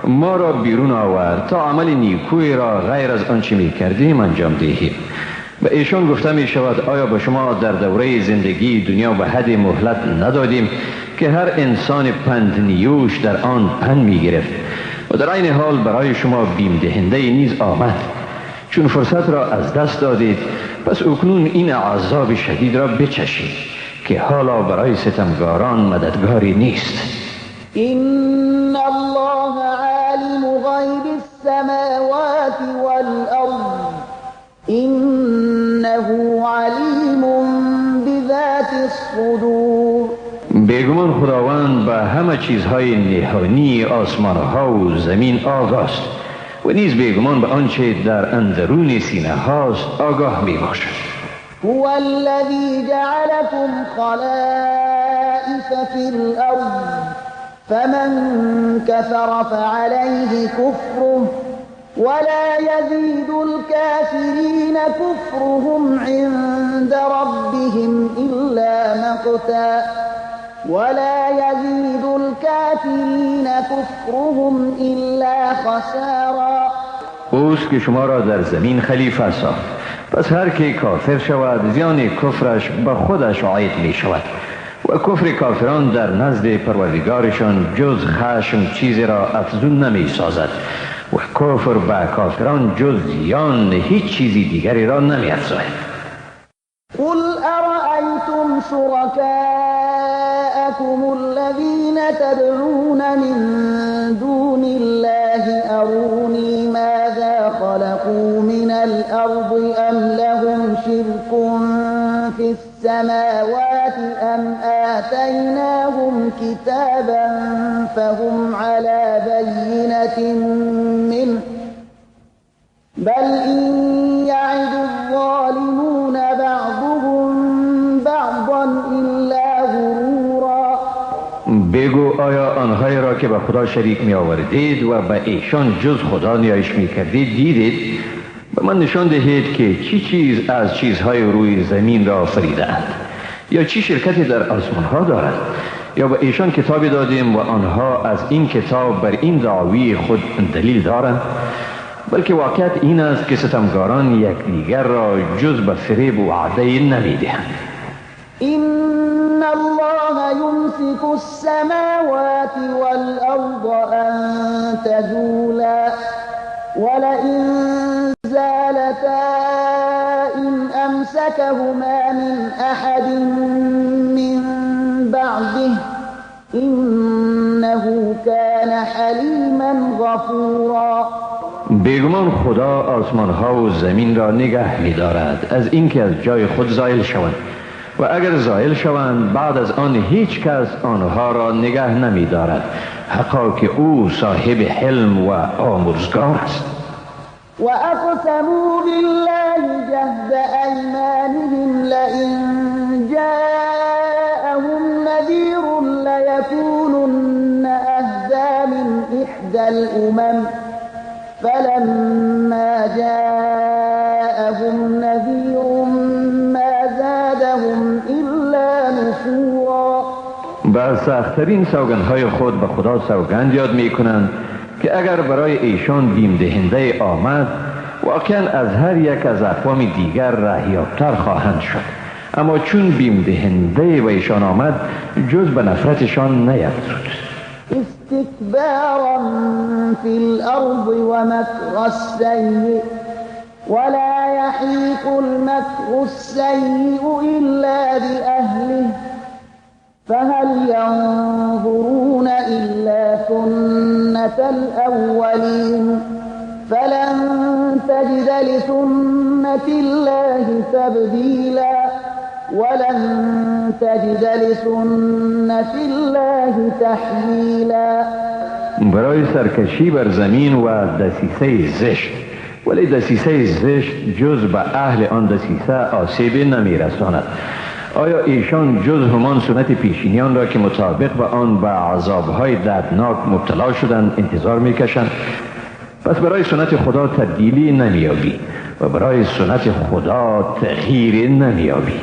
ما را بیرون آور تا عمل نیکوی را غیر از آنچه می کردیم انجام دهیم. به ایشان گفته می شود آیا به شما در دوره زندگی دنیا به حد مهلت ندادیم که هر انسان پند نیوش در آن پند می گرفت و در عین حال برای شما بیم دهنده نیز آمد؟ چون فرصت را از دست دادید پس اکنون این عذاب شدید را بچشید که حالا برای ستمگاران مددگاری نیست. این الله عالم غیب السماوات والارض انه علیم بذات الصدور. بیگمان خداوند به همه چیزهای نهانی آسمانها و زمین آگاست و نیز بیگمان به آنچه در اندرون سینه هاست آگاه می باشد. هو الذی جعلكم خلائف فی الارض فمن كفر فعليه كفره ولا يزيد الكافرين كفرهم عند ربهم إلا مقتا ولا يزيد الكافرين كفرهم إلا خسارا. اوست که شما را در زمین خلیفه ساخت، پس هر که کافر شود زیان کفرش به خودش عاید می شود و کفر کافران در نزد پروردگارشان جز خشم چیزی را افزون نمی سازد و کفر به کافران جز زیان هیچ چیزی دیگری را نمی افزاید. قل أرأيتم شركاءكم الذين تدعون من دون الله أروني ماذا خلقوا من الأرض أم لهم شرك في السماوات أم آتيناهم كتابا فهم على بينة منه بل إن يعد الظالمون بعضهم بعضا إلا غرورا. بگو آیا آنهایی را که به خدا شریک می آوردید و به ایشان جز خدا نیایش می کردید دیدید؟ به من نشان دهید که چی چیز از چیزهای روی زمین را آفریده‌اند، یا چی شرکتی در آسمانها دارند، یا به ایشان کتابی دادیم و آنها از این کتاب بر این دعوی خود دلیل دارند؟ بلکه واقعیت این است که ستمگاران یکدیگر را جز به فریب و وعده نمیدهند. إن الله يمسك السماوات والأرض أن تزولا ولئن زالتا إن أمسكهما من أحد من بعده إنه كان حلیما غفورا. بیگمان خدا آسمانها و زمین را نگه می‌دارد از اینکه از جای خود زایل شوند، و اگر زایل شوند بعد از آن هیچ کس آنها را نگه نمی‌دارد، حقا که او صاحب حلم و آمرزگار است. و اقسموا بالله جهد ایمانهم لئن جاءهم نذیر لیکونن اهدی من احدی الامم فلما جاءهم نذیر ما زادهم الا نفورا. به سخت‌ترین سوگندهای خود به خدا سوگند یاد می‌کنند که اگر برای ایشان بیم دهنده آمد واقعا از هر یک از اقوام دیگر رهیابتر خواهند شد، اما چون بیم دهنده به ایشان آمد جز به نفرتشان نیفزود. استکبارا فی الارض ومکر السیء ولا یحیق المکر السیء الا بأهله فهل ينظرون إلا سنة الأولين فلن تجد لسنة الله تبديلا ولن تجد لسنة الله تحویلا. برای سرکشی بر زمین و دسیسه زشت، ولی دسیسه زشت جز به اهل آن دسیسه آسیب نمیرساند. آیا ایشان جز همان سنت پیشینیان را که مطابق به آن به عذابهای دردناک مبتلا شدند انتظار میکشند؟ پس برای سنت خدا تبدیلی نمیابی و برای سنت خدا تغییر نمیابی.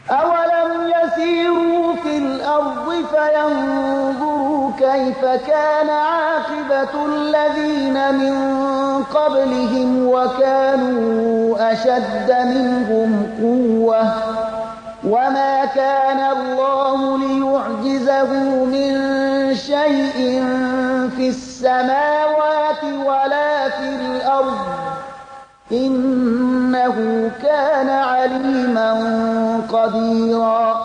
اولم یسیروا فی الارض فینظروا کیف کان عاقبة الذین من قبلهم وکانوا اشد منهم قوة وما كان الله ليعجزه من شيء في السماوات ولا في الأرض إنه كان عليما قديرا.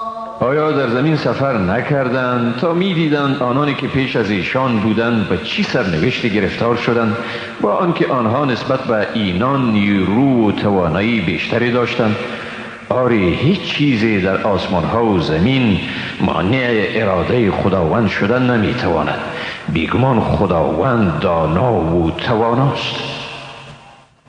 آیا در زمین سفر نکردند تا می‌دیدند آنانی که پیش از ایشان بودند به چی سرنوشت گرفتار شدند، با آنکه آنها نسبت به اینان نیرو و توانایی بیشتری داشتند؟ آری، هیچ چیزی در آسمان ها و زمین مانع اراده خداوند شدن نمیتواند. بیگمان خداوند دانا و تواناست.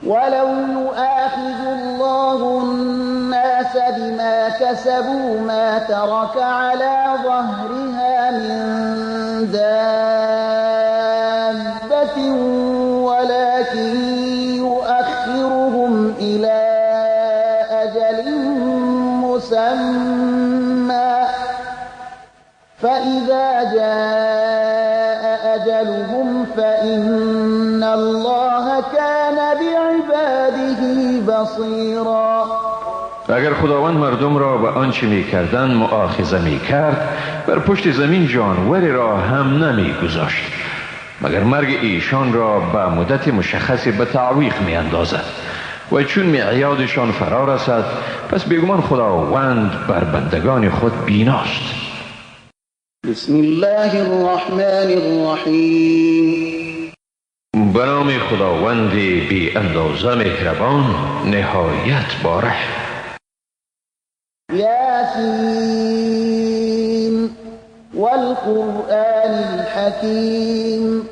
ولو یؤاخذ الله الناس بما كسبوا ما ترك على ظهرها من دابة ولكن يؤخرهم إلى أجل مسمى فإذا جاء أجلهم فإن الله كان بعباده بصيرا. اگر خداوند مردم را به آنچه می‌کردند مؤاخذه می‌کرد، بر پشت زمین جانوری را هم نمی‌گذاشت، مگر مرگ ایشان را به مدت مشخصی به تعویق می‌اندازد و چون میعادشان فرا رسد پس بیگمان خداوند بر بندگان خود بیناست. بسم الله الرحمن الرحیم. به نام خداوند بی اندازه مهربان، نهایت باره. یاسین والقرآن الحکیم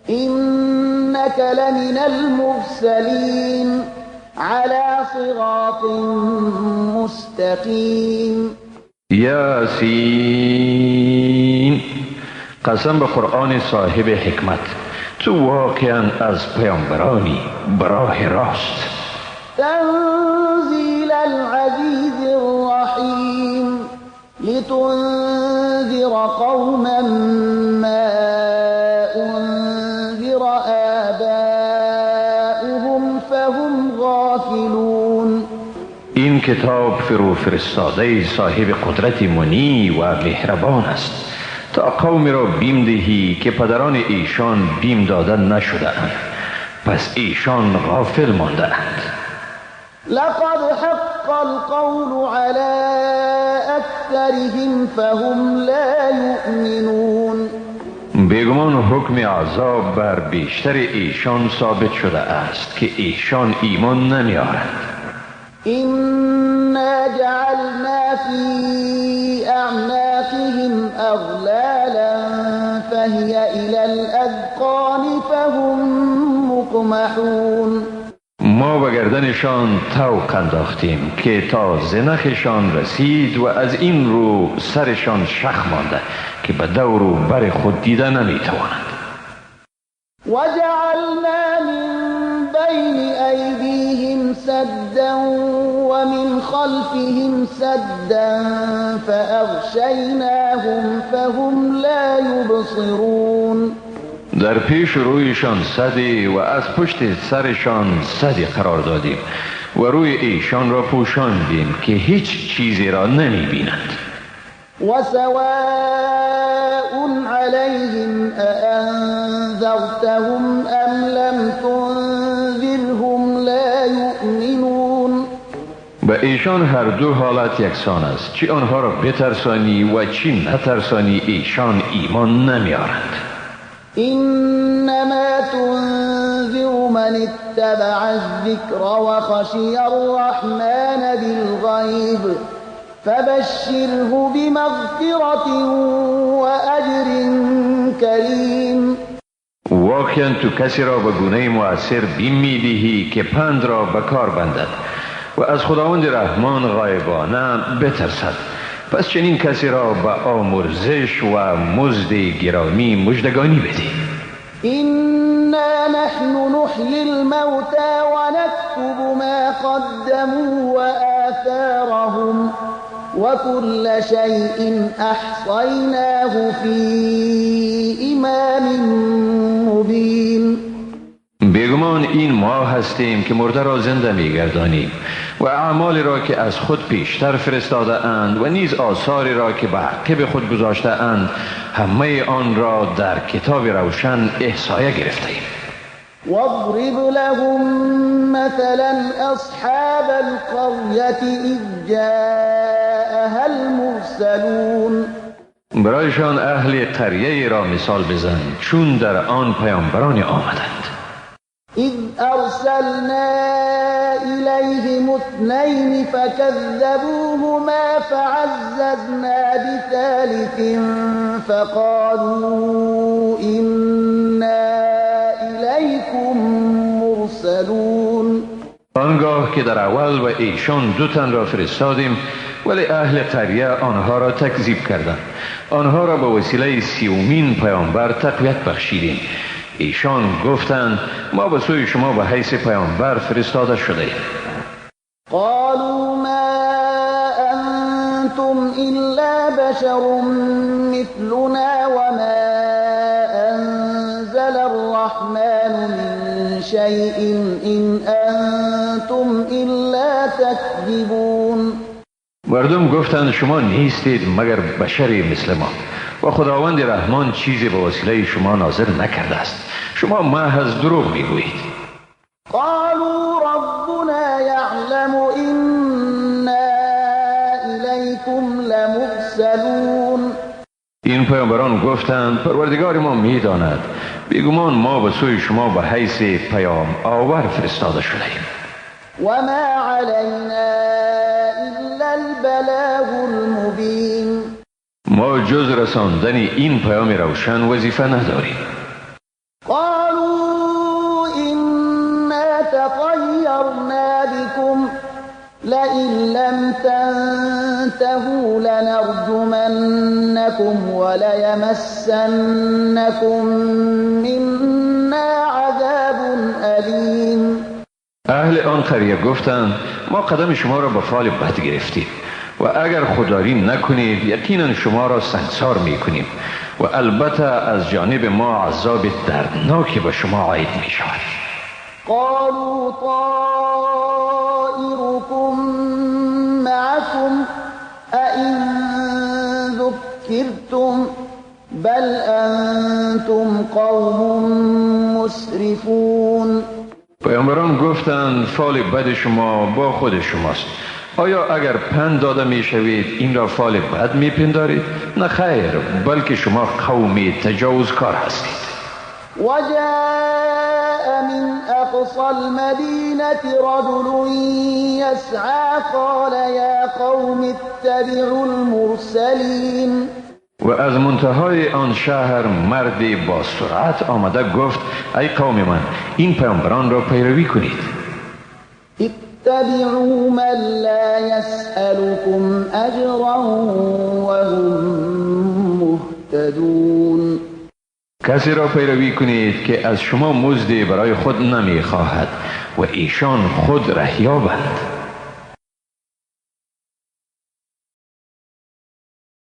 إنك لمن المرسلین على صراط مستقیم. یاسین، قسم به قرآن صاحب حکمت، تو واقعا از پیامبرانی براه راست. تنزیل العزیز الرحیم لتنذر قوما ما انذر آباؤهم فهم غافلون. این کتاب فرو فرستاده صاحب قدرت منی و مهربان است تا قومی را بیم دهی که پدران ایشان بیم داده نشده اند، پس ایشان غافل مانده اند. لقد حق القول على اکثرهم فهم لا یؤمنون. بیگمان حکم عذاب بر بیشتر ایشان ثابت شده است که ایشان ایمان نمیارند. إنا جعلنا في أعناقهم أغلالا فهي إلى الأذقان فهم مقمحون. ما به گردنشان طوق انداختیم که تا زنخشان رسید و از این رو سرشان شخ مانده که به دور و بر خود دیده نمیتوانند. وجعلنا من بین ایدیهم سدا ومن خلفهم سدا فأغشیناهم فهم لا یبصرون. در پیش رویشان سدی و از پشت سرشان سدی قرار دادیم و روی ایشان را پوشاندیم که هیچ چیزی را نمی بینند. وسواء عليهم أأنذرتهم أم لم تنذرهم لا يؤمنون. به ایشان هر دو حالت یکسان است، چی آنها را بترسانی و چی نترسانی ایشان ایمان نمیارند. إنما تنذر من اتبع الذكر وخشي الرحمن بالغيب فبشره بمغفرة وأجر كريم. واقعا تو کسی را به گونه مؤثر بیم میدهی که پند را به کار بندد و از خداوند رحمان غایبانه بترسد، پس چنین کسی را به آمرزش و مزد گرامی مژدگانی بده. إنا نحن نحيي الموتى ونكتب ما قدموا وآثارهم وكل شيء أحصيناه في إمام مبين. بیگمان این ما هستیم که مرده را زنده میگردانیم و اعمالی را که از خود پیشتر فرستاده اند و نیز آثاری را که به عقب خود گذاشته اند همه آن را در کتاب روشن احصایه گرفته ایم. واضرب لهم مثلا اصحاب القرية اذ جاءها المرسلون. برایشان اهل قریه را مثال بزن چون در آن پیامبران آمدند. اذ ارسلنا الیهم اثنین فكذبوهما فعززنا بثالث فقالوا انا الیکم مرسلون. آنگاه که در اول و ایشان دو تن را فرستادیم ولی اهل قریه آنها را تکذیب کردند. آنها را به وسیله سیومین پیامبر تقویت بخشیدیم. ایشان گفتند ما به سوی شما به حیث پیامبر فرستاده شده ایم. قالوا ما انتم الا بشر مثلنا وما انزل الرحمن من شيء ان انتم الا تكذبون. مردم گفتند شما نیستید مگر بشری مثل ما و خداوند رحمان چیزی به وسیله شما نازل نکرده است. شما محض دروغ میگویید. قالوا ربنا یعلم انا الیکم لمرسلون. این پیامبران گفتند پروردگار ما میداند، بیگمان ما به سوی شما به حیث پیام آور فرستاده شده ایم. وما علینا الا البلاغ المبين. ما جز رساندن این پیام روشن وظیفه نداریم. قالوا إنا تطيرنا بكم لئن لم تنتهوا لنرجمنكم وليمسنكم منا عذاب أليم. اهل آن قریه گفتند ما قدم شما را به فال بد گرفتیم و اگر خودداری نکنید یقینا شما را سنگسار میکنیم و البته از جانب ما عذاب دردناکی به شما عاید می شود. قالوا طائركم معكم أئن ذكرتم بل أنتم قوم مسرفون. پیامبران گفتند فال بد شما با خود شماست. آیا اگر پند داده می شوید این را فال بد می پندارید؟ نه خیر، بلکه شما قومی تجاوزکار هستید. وجاء من أقصى المدينة رجل يسعى قال يا قوم اتبعوا المرسلين. و از منتهای آن شهر مردی با سرعت آمده گفت ای قوم من، این پیامبران را پیروی کنید. اتبعوا من لا يسألكم أجرا وهم مهتدون. کسی را پیروی کنید که از شما مزدی برای خود نمیخواهد و ایشان خود رهیابند.